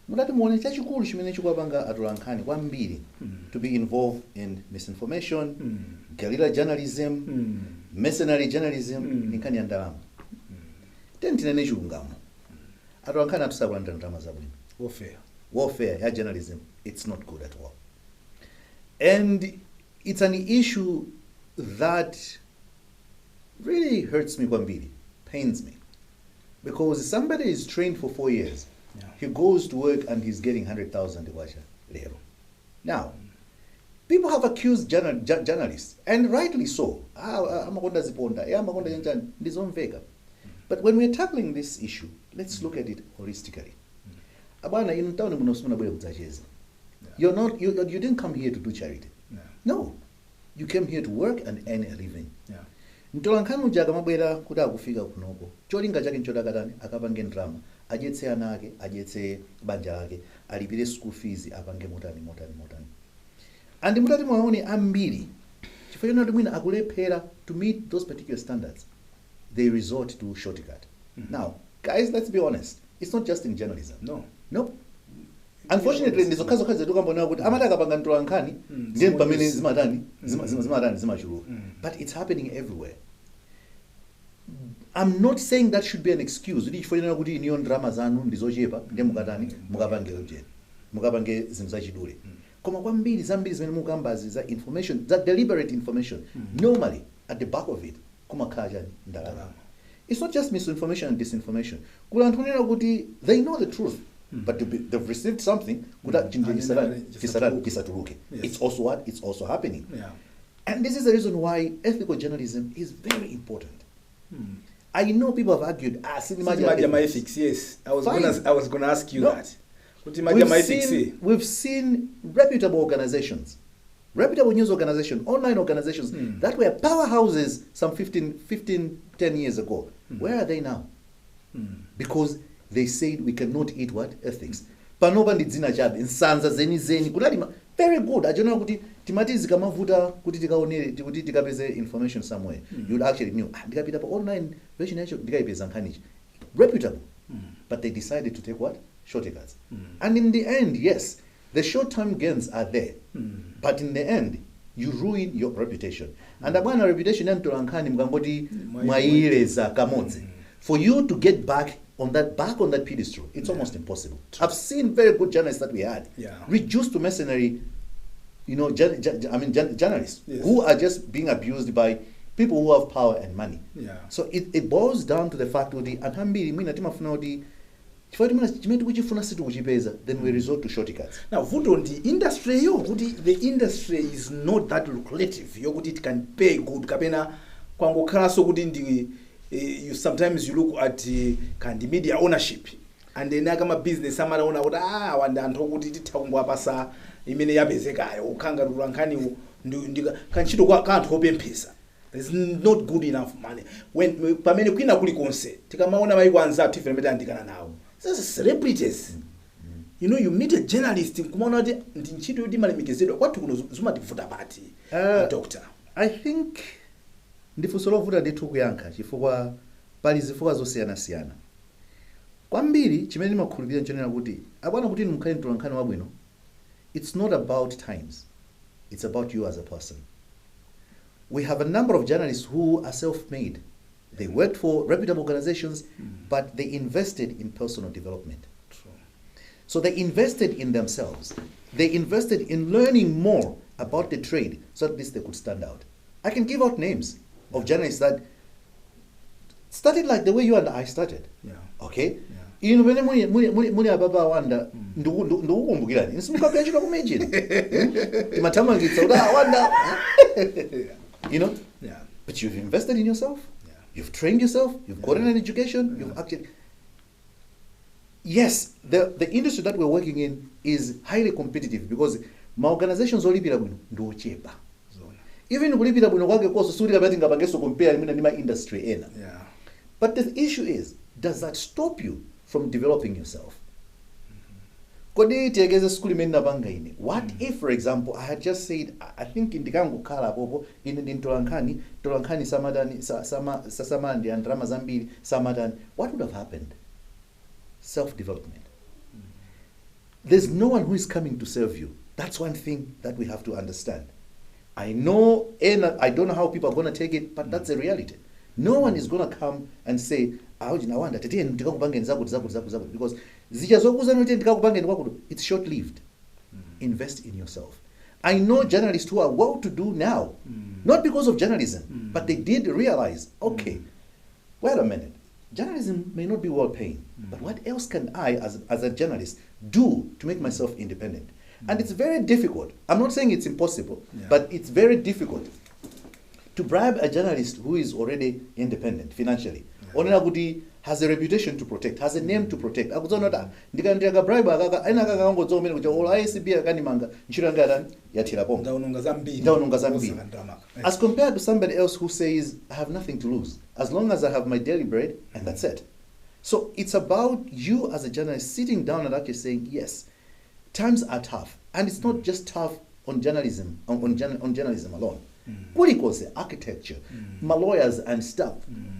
S2: Mutati muone chachikulu chimene chikuwapanga atolankhani kwambiri to be involved in misinformation, guerrilla journalism, mercenary journalism, ni nkhani ya ndalama. Tiyeni tinene chilungamo, atolankhani athu sakulandira ndalama zabwino.
S1: Warfare.
S2: Warfare ya journalism, it's not good at all, and it's an issue that really hurts me kwambiri, pains me, because somebody is trained for 4 years. He goes to work and he's getting 100,000 kwacha lero. Now, people have accused journalists, and rightly so. Ah, ah, amakonda ziponda, eh, amakonda chanchani, ndizomveka. But when we're tackling this issue, let's look at it holistically. Abana, inu town muno simunabwere kudzacheza. You're not, you didn't come here to do charity. No. You came here to work and earn a living. Mtolankhani uja akamabwera kuti akufika kunoko, cholinga chake nchoti akatani, akapange ndalama, adyetse ana ake, adyetse banja lake, alipire school fees, apange motani, motani, motani. And mutati mwaone ambiri, chifukwa chonena kuti mwina akulephera to meet those particular standards, they resort to shortcut. Now, guys, let's be honest. It's not just in journalism.
S1: No.
S2: No. Unfortunately, ndizo zokha zetu kambona kuti amati akapanga mtolankhani, ndiye pamene zimatani, zimatani, zimachuluka. But it's happening everywhere. I'm not saying that should be an excuse. Kuti chifukwa chonena kuti iniyo ndalama zanu ndizochepa, ndiye mukatani, mukapange ujeni, mukapange zinthu zachidule. Koma kwambiri zambiri zimene mukambazi za information, za deliberate information, normally at the back of it kumakhala chani, ndalama.
S1: Ndalama.
S2: It's not just misinformation and disinformation. Kuli anthu onena kuti they know the truth. But they've received something kuti chinthu
S1: And then
S2: chisatani, chisatuluke. It's also what? It's also happening. And this is the reason why ethical journalism is very important. I know people have argued, ah,
S1: Sindimadya
S2: sindimadya
S1: ma ethics, yes. I was
S2: Fine.
S1: gonna ask you
S2: No.
S1: that. Kuti madya ma ethics.
S2: We've seen reputable organizations, reputable news organizations, online organizations that were powerhouses some 15, 10 years ago. Where are they now? Because they said we cannot eat what? Ethics. Panopa ndi dzina chabe, nsanza zenizeni kunali very good. Achiona kuti timati zikamavuta kuti tikaonere, kuti tikapeze information somewhere, you'd actually knew, ah, ndikapita pa online version yacho ndikayipeza nkhanichi. Reputable. But they decided to take what? Shortcuts. And in the end, yes, the short-term gains are there. But in the end, you ruin your reputation. And abwana, reputation ya mtolankhani mukangoti mwayileza kamodzi. For you to get back on that pedestal, it's almost impossible. I've seen very good journalists that we had reduced to mercenary, I mean, journalists who are just being abused by people who have power and money. So it boils down to the fact kuti anthu ambiri mwina timafuna kuti chifukwa timene chimene tikuchifuna sitikuchipeza, then we resort to shortcuts.
S1: Now, vuto ndi industry yo, kuti the industry is not that lucrative yokuti it can pay good, kapena kwangokhalanso kuti ndi you sometimes you look at kandi media ownership and then akama business amalaona kuti, ah, wanda anthu okuti titha kungowapasa imene yapezekayo, ukhanga tulankhani ndi kantchito kwa anthu opemphesa. There's not good enough money when pamene kwina kulikonse tikamaona maiko anzathu ife amene tayandikana nawo, these celebrities, you meet a journalist nkumaona kuti ndi ntchito yoti imalemekezedwa. Kwathu kuno zimativuta pati, doctor?
S2: I think ndifunso lovuta ndithu kuyankha chifukwa pali zifukwa zosiyanasiyana kwambiri. Chimene ndimakhulupirira nchonena kuti, abwana, kuti inu mukhale mtolankhani wabwino, it's not about times, it's about you as a person. We have a number of journalists who are self-made. They worked for reputable organizations, but they invested in personal development.
S1: True.
S2: So they invested in themselves. They invested in learning more about the trade so at least they could stand out. I can give out names of journalists that started like the way you and I started. Okay?
S1: Yeah.
S2: Inu pene muli ababa awanda, ndikukumbukirani nsimukagwira ntchito ku Imagine, timathamangitsa kuti awanda. But you've invested in yourself. You've trained yourself. You've gotten an education. You've actually, yes, the industry that we're working in is highly competitive because ma organizations olipira bwino ndi ochepa.
S1: Zona.
S2: Even kulipira bwino kwake konso sikuti kapena tingapangenso compare mwina ndi ma industry ena. But the issue is, does that stop you from developing yourself? Kodi tiyekeze skulu imene ndapanga ine, what if, for example, I had just said, I think ndikangokhala apopo, ine ndi mtolankhani, mtolankhani samatani, sasamandi ndalama zambiri samatani, what would have happened? Self development, there's no one who is coming to serve you. That's one thing that we have to understand. I know, and I don't know how people are going to take it, but that's a reality. No one is going to come and say, "Auji nawanda, tetiye ndikakupangeni zakuti, zakuti, zakuti, zakuti," because zija zokuzani kuti ndikakupangeni kwakuti, it's short lived. Invest in yourself. I know journalists who are well to do now, not because of journalism, but they did realize, okay, wait a minute, journalism may not be well paying, but what else can I, as a journalist, do to make myself independent? And it's very difficult. I'm not saying it's impossible, but it's very difficult to bribe a journalist who is already independent financially. Onena kuti has a reputation to protect, has a name to protect. Akudziona kuti, ah, ndikandiyaka bribe akaka, ena akakangodzowa umene kuti olo ACB akanimanga, ntchito yanga yatani, yathira pomwe.
S1: Ndaononga zambiri.
S2: Ndaononga zambiri.
S1: Osaka ndalama.
S2: As compared to somebody else who says, "I have nothing to lose, as long as I have my daily bread, and that's it." So it's about you as a journalist sitting down and actually saying, yes, times are tough. And it's not just tough on journalism, on journalism alone. Kulikonse, architecture, ma lawyers and stuff,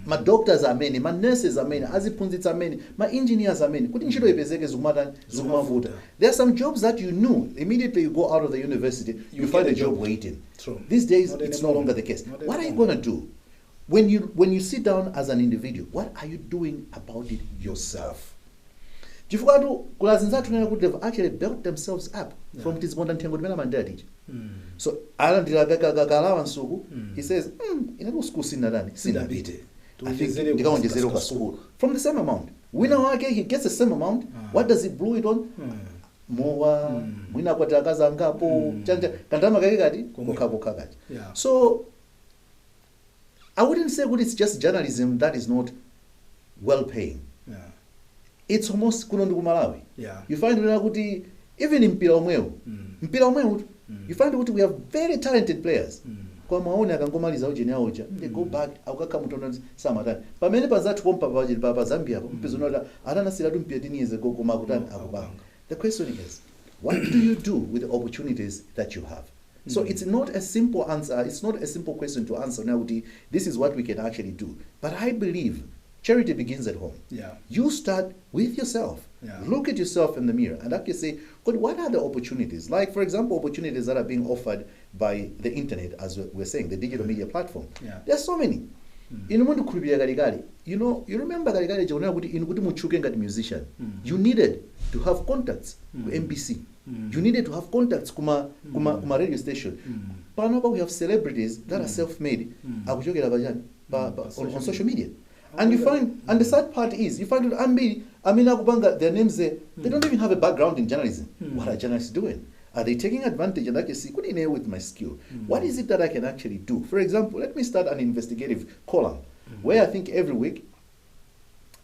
S2: ma doctors amene, ma nurses amene, aziphunzitsi amene, ma engineers amene, kuti ntchito ipezeke zikumatani, zikumavuta. There are some jobs that you knew immediately you go out of the university, you
S1: You
S2: find
S1: get
S2: a
S1: a
S2: job
S1: job.
S2: Waiting.
S1: True.
S2: These days,
S1: Not
S2: it's no
S1: anymore.
S2: longer the case.
S1: Not
S2: What are you
S1: anymore.
S2: going to do? When you sit down as an individual, what are you doing about it yourself? Chifukwa tu kuli azinzathu nena kuti they've actually built themselves up from tiziponda nthengo timene amandira tija. So alandira ka allowance uku, he says, ine ku school sinatani, sinapite.
S1: Sinapite.
S2: I think ndikaonjezere kwa school from the same amount. Wina wake, he gets the same amount. What does he blow it on? Mowa, mwina akwati akazi angapo, chanja kandalama kake kati
S1: Komwe.
S2: Kokha kokha kachi. So I wouldn't say kuti it's just journalism that is not well paying. It's almost, kuno ndi ku Malawi, you find kunena kuti even mpira omwewo, mpira omwewo, you find kuti we have very talented players, koma maoni akangomaliza ujeni awoja, they go back, akukakha mutondo, samatani. Pamene panzathu pompa pa Zambia po mpeza unoti atanasiratu mpira 10 years ago, koma akutani? Akupanga.
S1: Akupanga.
S2: The question is, what do you do with the opportunities that you have? So it's not a simple answer, it's not a simple question to answer now kuti this is what we can actually do. But I believe charity begins at home. You start with yourself. Look at yourself in the mirror and actually say, "God, what are the opportunities?" Like, for example, opportunities that are being offered by the internet, as we're saying, the digital media platform. There are so many. Inu mundikhulupirira kalikali. You remember kalikali chakunena kuti inu kuti mutchuke ngati musician, you needed to have contacts ku MBC. You needed to have contacts kuma radio station. Panopa we have celebrities that are self-made, akuchokera pachani? On social media. And you find, and the sad part is, you find that ambiri amene akupanga their names there, they don't even have a background in journalism. What are journalists doing? Are they taking advantage and actually see, "Good in with my skill, what is it that I can actually do?" For example, let me start an investigative column where I think every week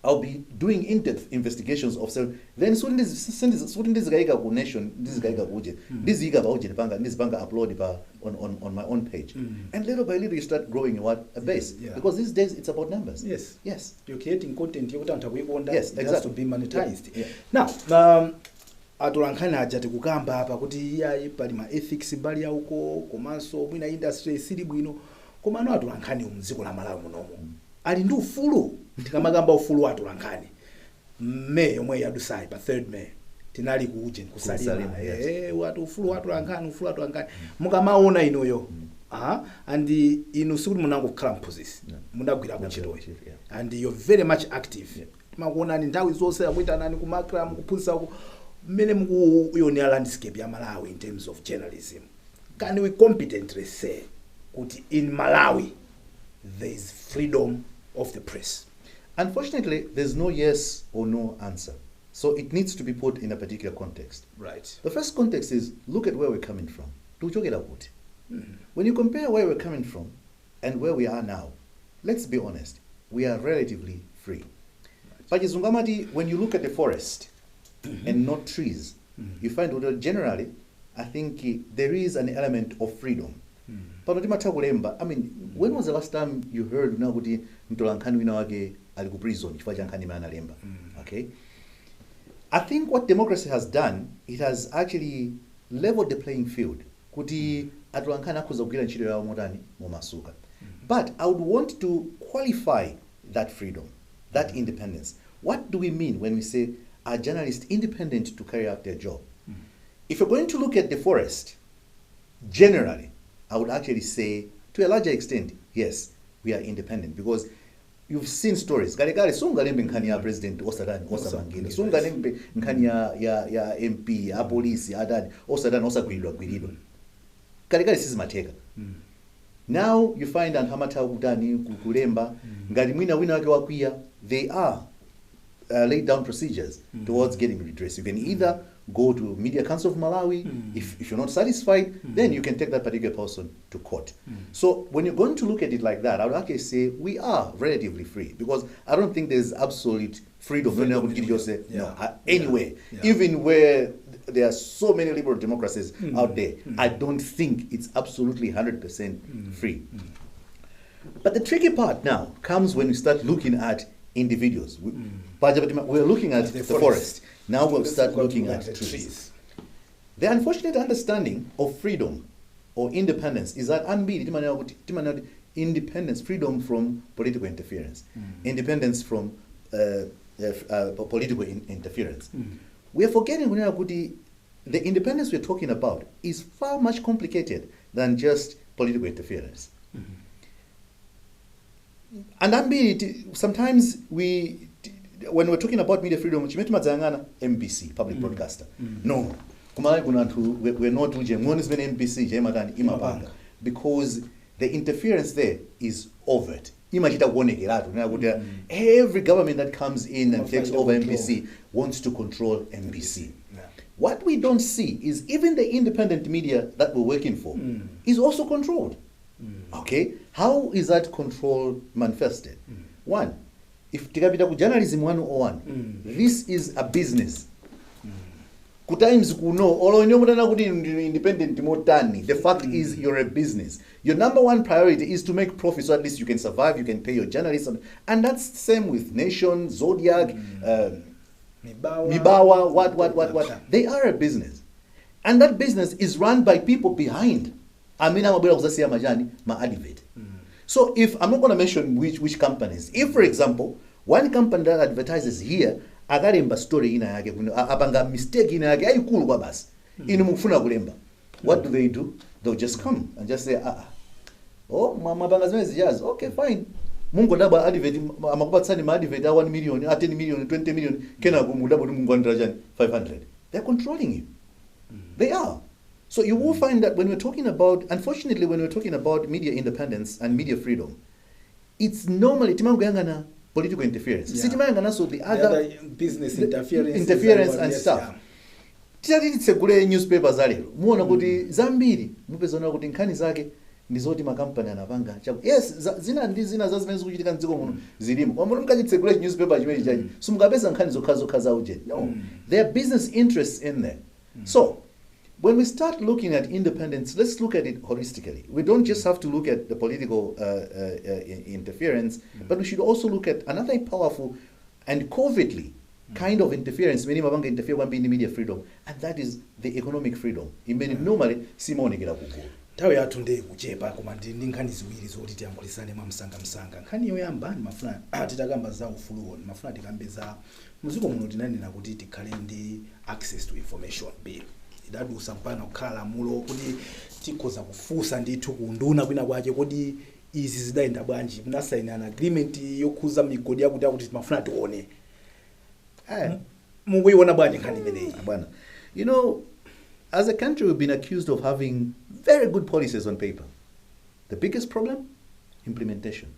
S2: I'll be doing in-depth investigations of certain, then soon ndizikayika ku Nation, ndizikayika kuje, ndiziyika pa uje panga, ndizipanga upload pa on my own page. And little by little you start growing what? A base. Because these days it's about numbers. Yes.
S1: You're creating content yokuti anthu akuikonda.
S2: Yes,
S1: It has
S2: exactly.
S1: to be monetized.
S2: Yeah.
S1: Now, atolankhani aja tikukamba apa kuti iyayi, pali ma ethics mbali yauko, komanso mwina industry sili bwino, komano atolankhani mdziko la Malawi munomo ali ndi ufulu? Tikamakamba ufulu wa atolankhani, May yomwe yadusayi, pa 3rd May, tinali ku ujeni, kusalima.
S2: Kusalima, yes.
S1: Wati ufulu wa atolankhani, ufulu wa atolankhani, mukamaona inuyo, aha, and inu sikuti munangokhala mphunzitsi, munagwirako ntchitoyi,
S2: ntchito, yeah.
S1: And you're very much active. Timakuonani nthawi zonse, akuitanani ku MACRA, mukuphunzitsa uko. Mmene mukuyonera landscape ya Malawi in terms of journalism, can we competently say kuti in Malawi there is freedom of the press?
S2: Unfortunately, there's no yes or no answer. So it needs to be put in a particular context. The first context is, look at where we're coming from. Tikuchokera kuti? When you compare where we're coming from and where we are now, let's be honest, we are relatively free. Pachizungu amati, when you look at the forest and not trees, you find that generally, I think there is an element of freedom. Pano timatha kulemba. I mean, when was the last time you heard una kuti mtolankhani wina wake ali ku prison chifukwa cha nkhani imene analemba? Okay, I think what democracy has done, it has actually leveled the playing field kuti atolankhani akhoza kugwira ntchito yawo motani? Momasuka. But I would want to qualify that freedom, that independence. What do we mean when we say, are journalists independent to carry out their job? If you're going to look at the forest generally, I would actually say to a larger extent, yes, we are independent, because you've seen stories. Kalekale sungalembe nkhani ya president osatani? Osamangidwa. Sungalembe nkhani ya MP, ya polisi, atani, osatani? Osagwiridwa gwiridwa. Kalekale sizimatheka. Now you find anthu amatha kutani? Kulemba. Ngati mwina wina wake wakwiya, they are laid down procedures towards getting redress. You can either go to Media Council of Malawi. If you're not satisfied, then you can take that particular person to court. So when you're going to look at it like that, I would actually say we are relatively free, because I don't think there's absolute freedom.
S1: Freedom.
S2: No, say, no, anywhere. Even where there are so many liberal democracies out there, I don't think it's absolutely 100% free. But the tricky part now comes when we start looking at individuals. We're looking at
S1: The
S2: the
S1: forest.
S2: forest. Now we'll
S1: Let's
S2: start
S1: go
S2: looking
S1: to
S2: at
S1: the
S2: trees.
S1: Trees.
S2: The unfortunate understanding of freedom or independence is that ambiri timanena kuti independence, freedom from political interference, independence from political interference. We are forgetting kunena kuti the independence we're talking about is far much complicated than just political interference. And ambiri sometimes when we're talking about media freedom, chimene timadzayang'ana MBC, public broadcaster. No, kumalawi kuno anthu we're not uje muone zimene MBC chaimatani? Imapanga.
S1: Imapanga.
S2: Because The interference there is overt. Imachita kuonekeratu kunena kuti every government that comes in and takes
S1: Mafuna
S2: over
S1: control.
S2: MBC wants to control MBC. What we don't see is even the independent media that we're working for is also controlled. Okay? How is that control manifested? One, if tikapita ku journalism 101, this is a business. Ku Times kuno, olo ine mutanena kuti ndinu independent motani, the fact is you're a business. Your number one priority is to make profit so at least you can survive, you can pay your journalists. And that's the same with Nation, Zodiak,
S1: Mibawa,
S2: Mibawa, what, what, what, what. They are a business. And that business is run by people behind. Amene amabwera kuzasiya majani, ma advert. So if, I'm not going to mention which companies. If, for example, one company that advertises here, akalemba story ina yake, kuno, apanga mistake ina yake, ayikulu kwa basi. Inu mukufuna kulemba. What do they do? They'll just come and just say, "Ah, ah. Oh, mwapanga zimene zijazi. Okay, fine." Mungodabwa advert, amakupatsani ma advert a 1 million, a 10 million, 20 million, kenako mudabwa kuti mungolandira chani 500. They're controlling you. They are. So you will find that when we're talking about, unfortunately, when we're talking about media independence and media freedom, it's normally timangoyang'ana political interference. Sitimayang'ananso the
S1: The
S2: other,
S1: other business
S2: the
S1: interference
S2: interference and
S1: yes,
S2: stuff. Titati titsegule newspaper za lero, muona kuti zambiri mupezana kuti nkhani zake ndi zoti makampani anapanga chaku. Yes, zina ndi zina za zimene zikuchitika mdziko muno zilimo. Koma mukachitsegule newspaper chimene chachi, simungapeza nkhani zokhazokha za ujeni. No, there are business interests in there. So when we start looking at independence, let's look at it holistically. We don't just have to look at the political interference, but we should also look at another powerful and covertly kind of interference imene imapanga interfere kwambiri ndi media freedom, and that is the economic freedom imene normally simaonekera kugulu.
S1: Nthawi yathu ndiye kuchepa, koma ndi nkhani ziwiri zoti tiyankhulisane mwamsangamsanga. Nkhani yoyamba, ndimafuna titakamba za ufuluwo, ndimafuna tikambe za mdziko muno. Tinanena kuti tikhale ndi Access to Information Bill, idadusa mpaka kukhala lamulo kuti tikhoza kufunsa ndithu ku nduna kwina kwake, kodi izi zidayenda bwanji, munasayinana agreement yokhuza migodi yakuti akuti, timafuna tione. Mukuiona bwanji nkhani imeneyi?
S2: Bwana, as a country we've been accused of having very good policies on paper. The biggest problem? Implementation.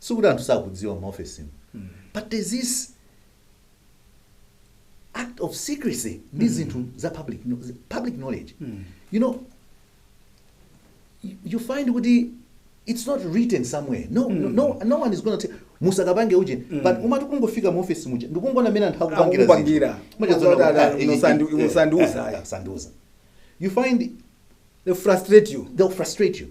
S2: Sikuti anthu sakudziwa maofesimu, but there's this act of secrecy ndi zinthu za public knowledge. You find kuti it's not written somewhere. No, no, no one is going to musakapange uje, but umati kungofika mu office muja ndikungona amene anthu akupangira.
S1: Akupangira.
S2: Zinthu.
S1: Musandiuza.
S2: Musandiuza. You find
S1: They frustrate you.
S2: They'll frustrate you.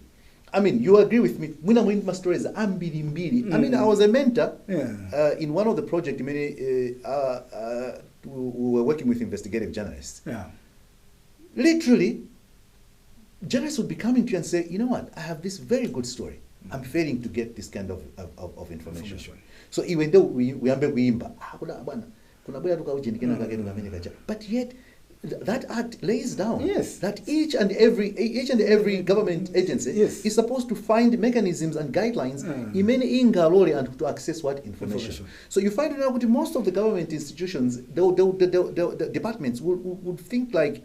S2: I mean, you agree with me. Mwina muli ndi ma stories ambirimbiri. I mean, I was a mentor in one of the project imene we were working with investigative journalists. Literally, journalists would be coming to you and say, "You know what, I have this very good story. I'm failing to get this kind of information."
S1: Information.
S2: So iwe nde uyambe kuimba. "Ah, kuna bwana, kuna bwera tukaujeni kena kakenu kamene kacha." But yet, that act lays down that each and every government agency is supposed to find mechanisms and guidelines imene ingalole anthu to access what? Information.
S1: Information.
S2: So you find out kuti most of the government institutions, the departments would think like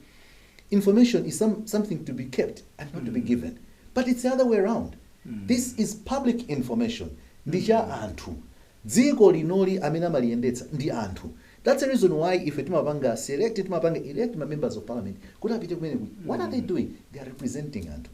S2: information is something to be kept and not to be given. But it's the other way around. This is public information. Ndi cha anthu. Dziko linoli amene amaliyendetsa ndi anthu. That's the reason why ife timapanga select, timapanga elect ma members of parliament kuti apite kumene kuti. What are they doing? They are representing anthu.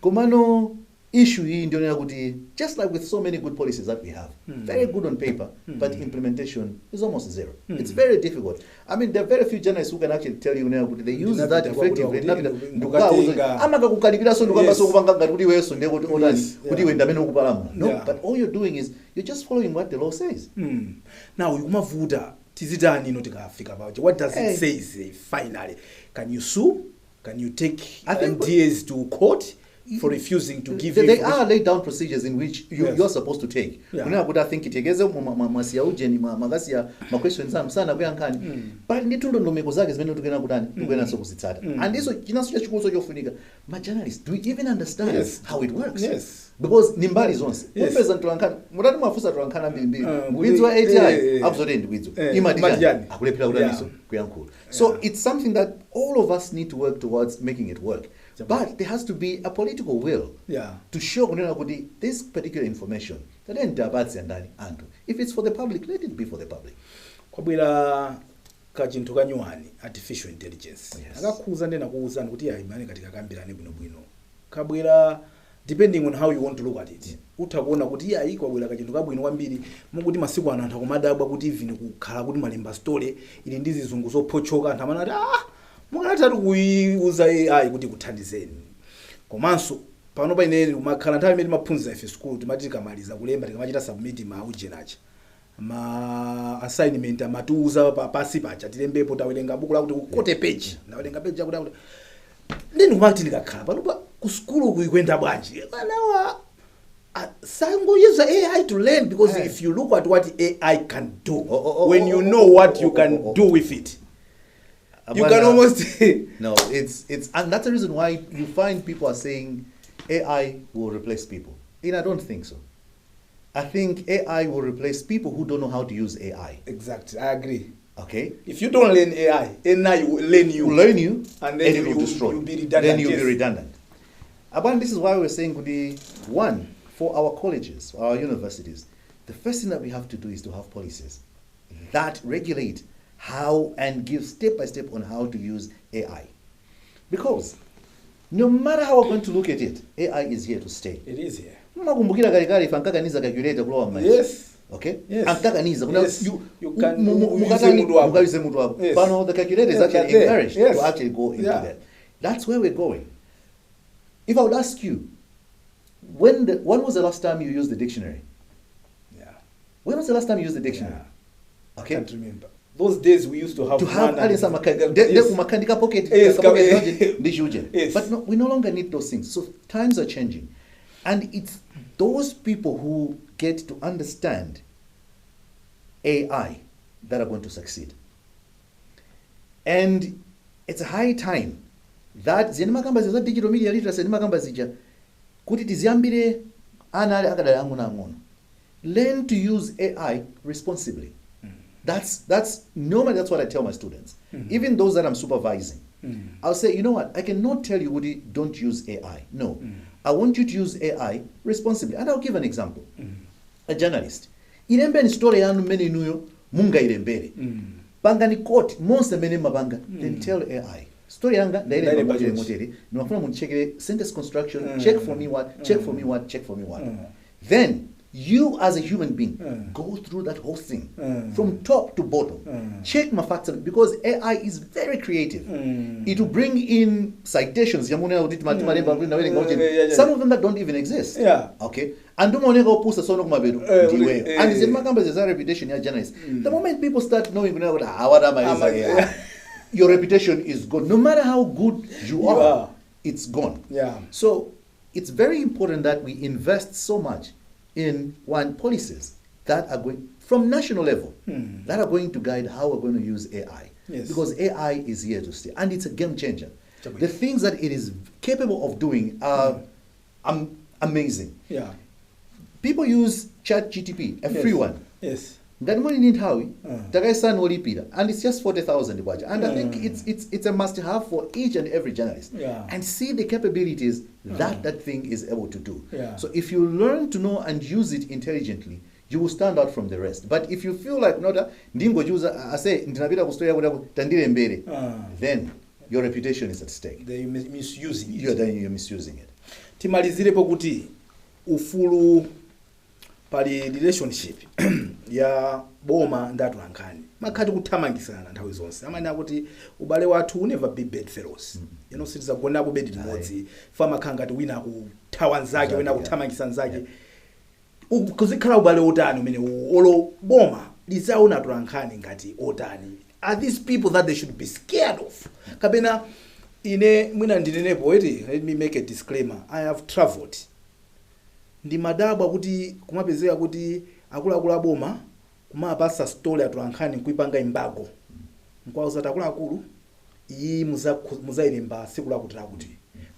S2: Komano issue iyi ndionera kuti just like with so many good policies that we have, very good on paper, but implementation is almost zero. It's very difficult. I mean, there are very few journalists who can actually tell you now kuti they use that
S1: Ndinapita kwakuti
S2: effectively.
S1: wakuti
S2: Ndikukauza, amakakukalipiraso ndikuyambaso kupanga ngati kuti iwenso ndiye kuti otani, kuti iwe ndamene ukupalamula. No, but all you're doing is you're just following what the law says.
S1: Now ikumavuta, tizitani ino tikafika pacho? What does it
S2: Hey.
S1: say, say finally? Can you sue? Can you take
S2: I think
S1: MDAs to court for refusing to give
S2: There,
S1: you
S2: there
S1: information?
S2: are laid down procedures in which you're supposed to take. Kunena kuti I think itekeze mwasiya ujeni, mwakasiya ma questions anu sana kuyankhani, but ndi ndondomeko zake zimene tikuyena kutani, tikuyenaso kuzitsata. And iso chinanso chachikulu chofunika, ma journalists, do we even understand how it works? Because ni mbali zonse. Mupeza mtolankhani, mutati mwafunsa tolankhani ambirimbiri, mukuidziwa ATI? Akuzoti ndikuidziwa. Imati
S1: Imati
S2: chani?
S1: chani?
S2: Akulephera kutaniso kuyankhula. So it's something that all of us need to work towards making it work. But there has to be a political will to show kunena kuti this particular information tatiyeni ndani anthu. If it's for the public, let it be for the public.
S1: Kwabwera kachinthu kanyuwani, artificial intelligence. Akakhuza ndena kuwuzani kuti ayi mane katika kambirane bwinobwino. Kabwera, depending on how you want to look at it, utha kuona kuti iyayi kwabwera kachinthu kabwino kwambiri, mukuti masiku ano anthu akumadabwa kuti even kukhala kuti malemba story ili ndi zizungu zophotchoka, anthu amanati, "Ah, mukanatatu kuiuza AI kuti kuthandizeni." Komanso pano pa ine kumakhala nthawi imene timaphunzira ife school, timati tikamaliza kulemba, tikamachita submit ma ujenacha ma assignment, amatiuza pasi pacha tilembepo tawerenga buku lakuti quote page, ndawerenga page yakuti akuti. Ndini kumati ndikakhala pano pa ku skulu kuikwenda bwanji anawa sangoyuza AI to learn, because if you look at what AI can do, when you know what you can do with it, you can almost
S2: No, it's and that's the reason why you find people are saying AI will replace people. And I don't think so. I think AI will replace people who don't know how to use AI.
S1: Exactly, I agree.
S2: Okay?
S1: If you don't learn AI, AI will learn you.
S2: Will learn you,
S1: and then
S2: and it will destroy.
S1: You'll be redundant.
S2: Then you'll be redundant. But this is why we're saying, Kudi, one, for our colleges, our universities, the first thing that we have to do is to have policies that regulate how and give step by step on how to use AI. Because no matter how we're going to look at it, AI is here to stay.
S1: It is here.
S2: Mmakumbukira kalekale ife ankakaniza calculator kulowa m'maso. Okay?
S1: Yes.
S2: Ankakaniza.
S1: Yes.
S2: You
S1: You can use
S2: mukatani,
S1: mutu wako.
S2: mukayuze mutu wako. Pano the calculator is actually
S1: there.
S2: encouraged to actually go into that. That's where we're going. If I would ask you, when was the last time you used the dictionary? When was the last time you used the dictionary?
S1: Yeah.
S2: Okay.
S1: I can't remember. Those days we used to have
S2: To have
S1: one
S2: ali
S1: and
S2: sama umakandika pocket, ka pocket ndi chuje. But no, we no longer need those things. So times are changing. And it's those people who get to understand AI that are going to succeed. And it's a high time that zine makamba za digital media literacy makamba zija kuti tiziyambire ana ali akadali ang'onoang'ono. Learn to use AI responsibly. Normally that's what I tell my students. Even those that I'm supervising. I'll say, you know what, I cannot tell you Woody, don't use AI. No. I want you to use AI responsibly. And I'll give an example. A journalist. Ilembeni story yanu mene inuyo mungailembere. Pangani quote monse mene mabanga. Then tell AI. Story yanga ndailemba
S1: Ndailemba
S2: motere
S1: chonchi.
S2: Motere. Nimafuna munchekere sentence construction, check for me what, check for me what, check for me what. Then you as a human being go through that whole thing from top to bottom. Check my facts, because AI is very creative. It will bring in citations. Some of them that don't even exist. Okay. And umaoneka opusa sono kumaberu ndiweyo. And it's makamba is a reputation ya journalist. The moment people start knowing kuti what am I AI, your reputation is gone. No matter how good you
S1: You
S2: are,
S1: are.
S2: it's gone. So it's very important that we invest so much in one policies that are going from national level that are going to guide how we're going to use AI. Because AI is here to stay, and it's a game changer.
S1: Chabwino.
S2: The things that it is capable of doing are amazing. People use ChatGPT, a free one. Ngati muli ndi nthawi, takayesani olipira, and it's just 40,000 kwacha. And I think it's a must have for each and every journalist. And see the capabilities that that thing is able to do. So if you learn to know and use it intelligently, you will stand out from the rest. But if you feel like not ndingochuza ase ndinapita ku story yakuti tandilembere, then your reputation is at stake.
S1: They misusing it.
S2: Then you're misusing it.
S1: Timalizirepo kuti ufulu pali relationship ya boma ndi atolankhani makhati kuthamangisana nthawi zonse, amene akuti ubale wathu will never be bedfellows. Sitizagonapo bedi limodzi, fa makhala ngati wina akuthawa nzake, wina akuthamangisa nzake. Kuzikhala ubale otani umene olo boma lizaona atolankhani ngati otani? Are these people that they should be scared of? Kapena ine mwina ndinenepo eti, let me make a disclaimer, I have traveled, ndimadabwa kuti kumapezeka kuti akuluakulu aboma kumapasa story atolankhani nkuipanga embargo, nkwauza kuti akuluakulu iyi muzayilemba tsiku lakuti lakuti,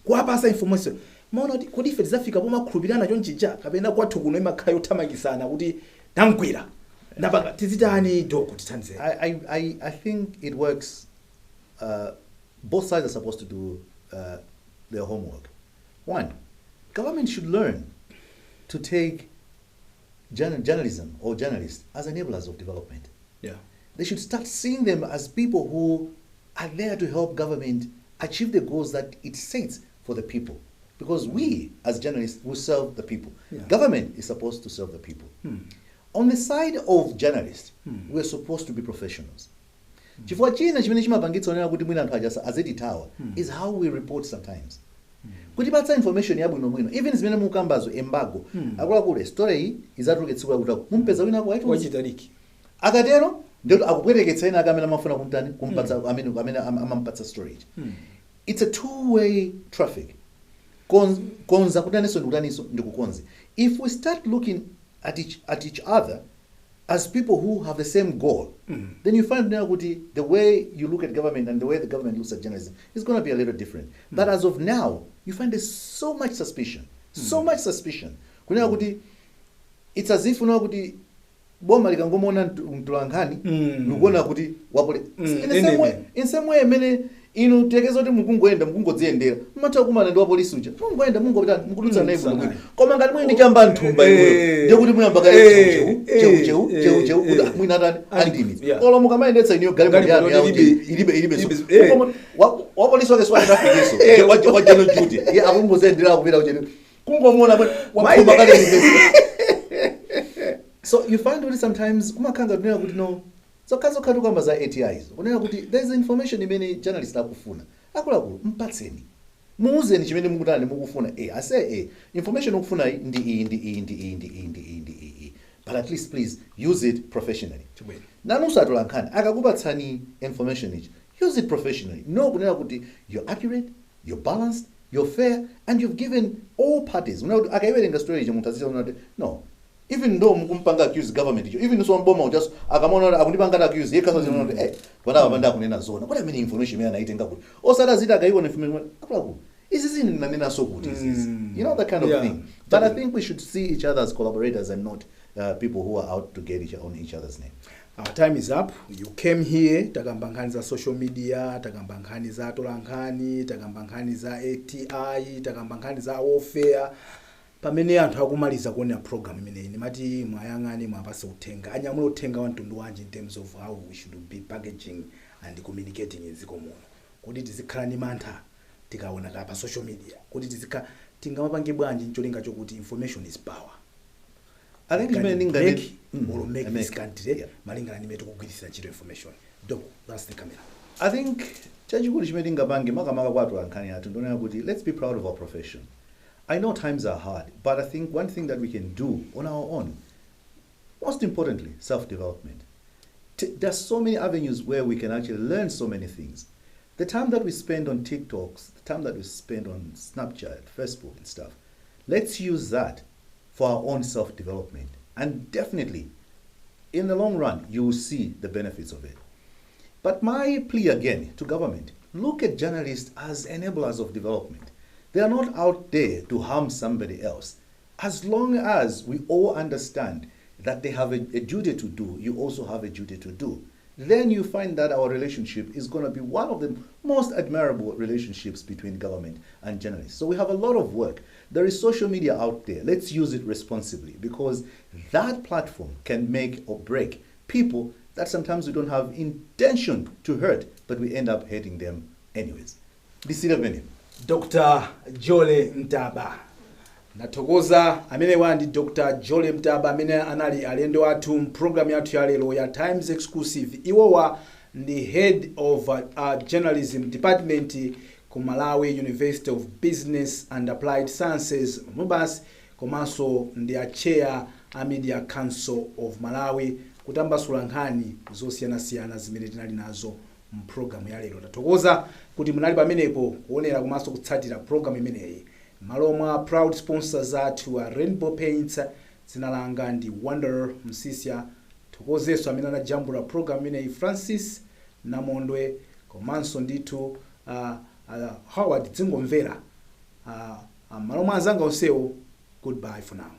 S1: kuwapasa information. Maona kuti kodi ife tidzafika pomakhulupirana chonchija, kapena kwathu kuno imakhala yothamangisana kuti ndamgwira ndapanga tizitani doko tithandize?
S2: I think it works. Both sides are supposed to do their homework. One, government should learn to take journalism or journalists as enablers of development. They should start seeing them as people who are there to help government achieve the goals that it sets for the people. Because we, as journalists, will serve the people. Government is supposed to serve the people. On the side of journalists, we're supposed to be professionals. Chifukwa china chimene chimapangitsa onena kuti mwina anthu aja azitithawa is how we report sometimes. Kutipatsa information yabwinobwino, even zimene mukambazo, embargo, akuluakulu, story iyi izatuluke tsiku lakutako, mumpeza wina ku iTunes.
S1: Wachita leak.
S2: Akatero ndiyoti akupweteketsa ena ake amene amafuna kumtani, kumpatsa, amene amampatsa storage. It's a two way traffic. Konza kutaniso ndikutaniso ndikukonze. If we start looking at each other as people who have the same goal, then you find now kuti the way you look at government and the way the government looks at journalism is going to be a little different. But as of now, you find there's so much suspicion, so much suspicion, kunena kuti it's as if unena kuti boma likangomona mtolankhani, likuona kuti wapole in the same
S1: Enemy.
S2: way, in same way imene inu tekeza kuti mukungoyenda, mukungodziyendera, mmatha kumana ndi wapolisi uja, mungoyenda, mungopita, mukudutsa naye
S1: sana.
S2: bwino. Koma ngati muli ndi chamba mthumba inuyo, ndiye kuti muyamba kale cheu cheu cheu cheu cheu kuti mwina atani, andimi. Olo mukamayendetsa iniyo galimoto yanu
S1: Galimoto
S2: yakuti ilibe so
S1: ilibe.
S2: Koma wapolisi wake siwa traffic so wa general duty, ye akungozendera kupita kucheni, kungomona wakhoma kale invest. So you find kuti sometimes kumakhanga kunena kuti no, zokha tukamba za ATIs, kunena kuti there is information imene journalist akufuna. Akuluakulu, mpatseni, muuzeni chimene mukutani, mukufuna. Ase information ukufuna iyi ndi iyi ndi iyi ndi iyi ndi iyi ndi iyi ndi iyi, but at least please use it professionally.
S1: Chibwino.
S2: Nanunso atolankhani, akakupatsani information ichi, use it professionally, no kunena kuti you're accurate, you're balanced, you're fair and you've given all parties, kunena kuti akaiwerenga story ichi, munthu aziona kuti no, even though mukumpanga accuse government icho, even so mboma just akamaona kuti akundipanga accuse, yekha saziona kuti panapa panda akunena zona kuti amene information imene anaitenga kuti osati aziti akaiona information, akuluakulu, izi zini ndinanenanso kuti izizi, you know, that kind of thing. But I think we should see each other as collaborators and not people who are out to get each on each other's name.
S1: Our time is up. You came here, takamba nkhani za social media, takamba nkhani za atolankhani, takamba nkhani za ATI, takamba nkhani za welfare. Pamene anthu akumaliza kuonera program imeneyi, ndimati mwayang'ane, mwapase uthenga, anyamule uthenga wa mtundu wanji in terms of how we should be packaging and communicating mdziko muno, kuti tizikhala ndi mantha tikaona ka pa social media, kuti tizikhala tingamapange bwanji ncholinga chokuti information is power?
S2: I think
S1: Can
S2: chimene
S1: break or make
S2: make
S1: this country malingana ndi mmene tikugwirisira ntchito information. Doc, that's the camera.
S2: I think chachikulu chimene tingapange, makamaka kwa atolankhani athu, ndionera kuti let's be proud of our profession. I know times are hard, but I think one thing that we can do on our own, most importantly, self-development. There's so many avenues where we can actually learn so many things. The time that we spend on TikToks, the time that we spend on Snapchat, Facebook and stuff, let's use that for our own self-development. And definitely, in the long run, you will see the benefits of it. But my plea again to government, look at journalists as enablers of development. They are not out there to harm somebody else. As long as we all understand that they have a duty to do, you also have a duty to do, then you find that our relationship is going to be one of the most admirable relationships between government and journalists. So we have a lot of work. There is social media out there. Let's use it responsibly, because that platform can make or break people that sometimes we don't have intention to hurt, but we end up hurting them anyways. Ndisire pamene.
S1: Dr. Jole Mtaba, ndathokoza. Amenewa ndi Dr. Jole Mtaba amene anali alendo athu mpulogalamu yathu ya lero ya Times Exclusive. Iwowa ndi head of journalism department ku Malawi University of Business and Applied Sciences, MUBAS, komanso ndi a chair a Media Council of Malawi, kutambasula nkhani zosiyanasiyana zimene tinali nazo mpulogalamu ya lero. Ndathokoza kuti munali pamenepo kuonera komanso kutsatira pulogalamu imeneyi. Malo mwa proud sponsors athu a Rainbow Paints, dzina langa ndi Wonder Msisya. Thokozenso amene anajambula program imeneyi, Francis Namondwe, komanso ndithu Howard Dzingomvera. Malo mwa anzanga onsewo, goodbye for now.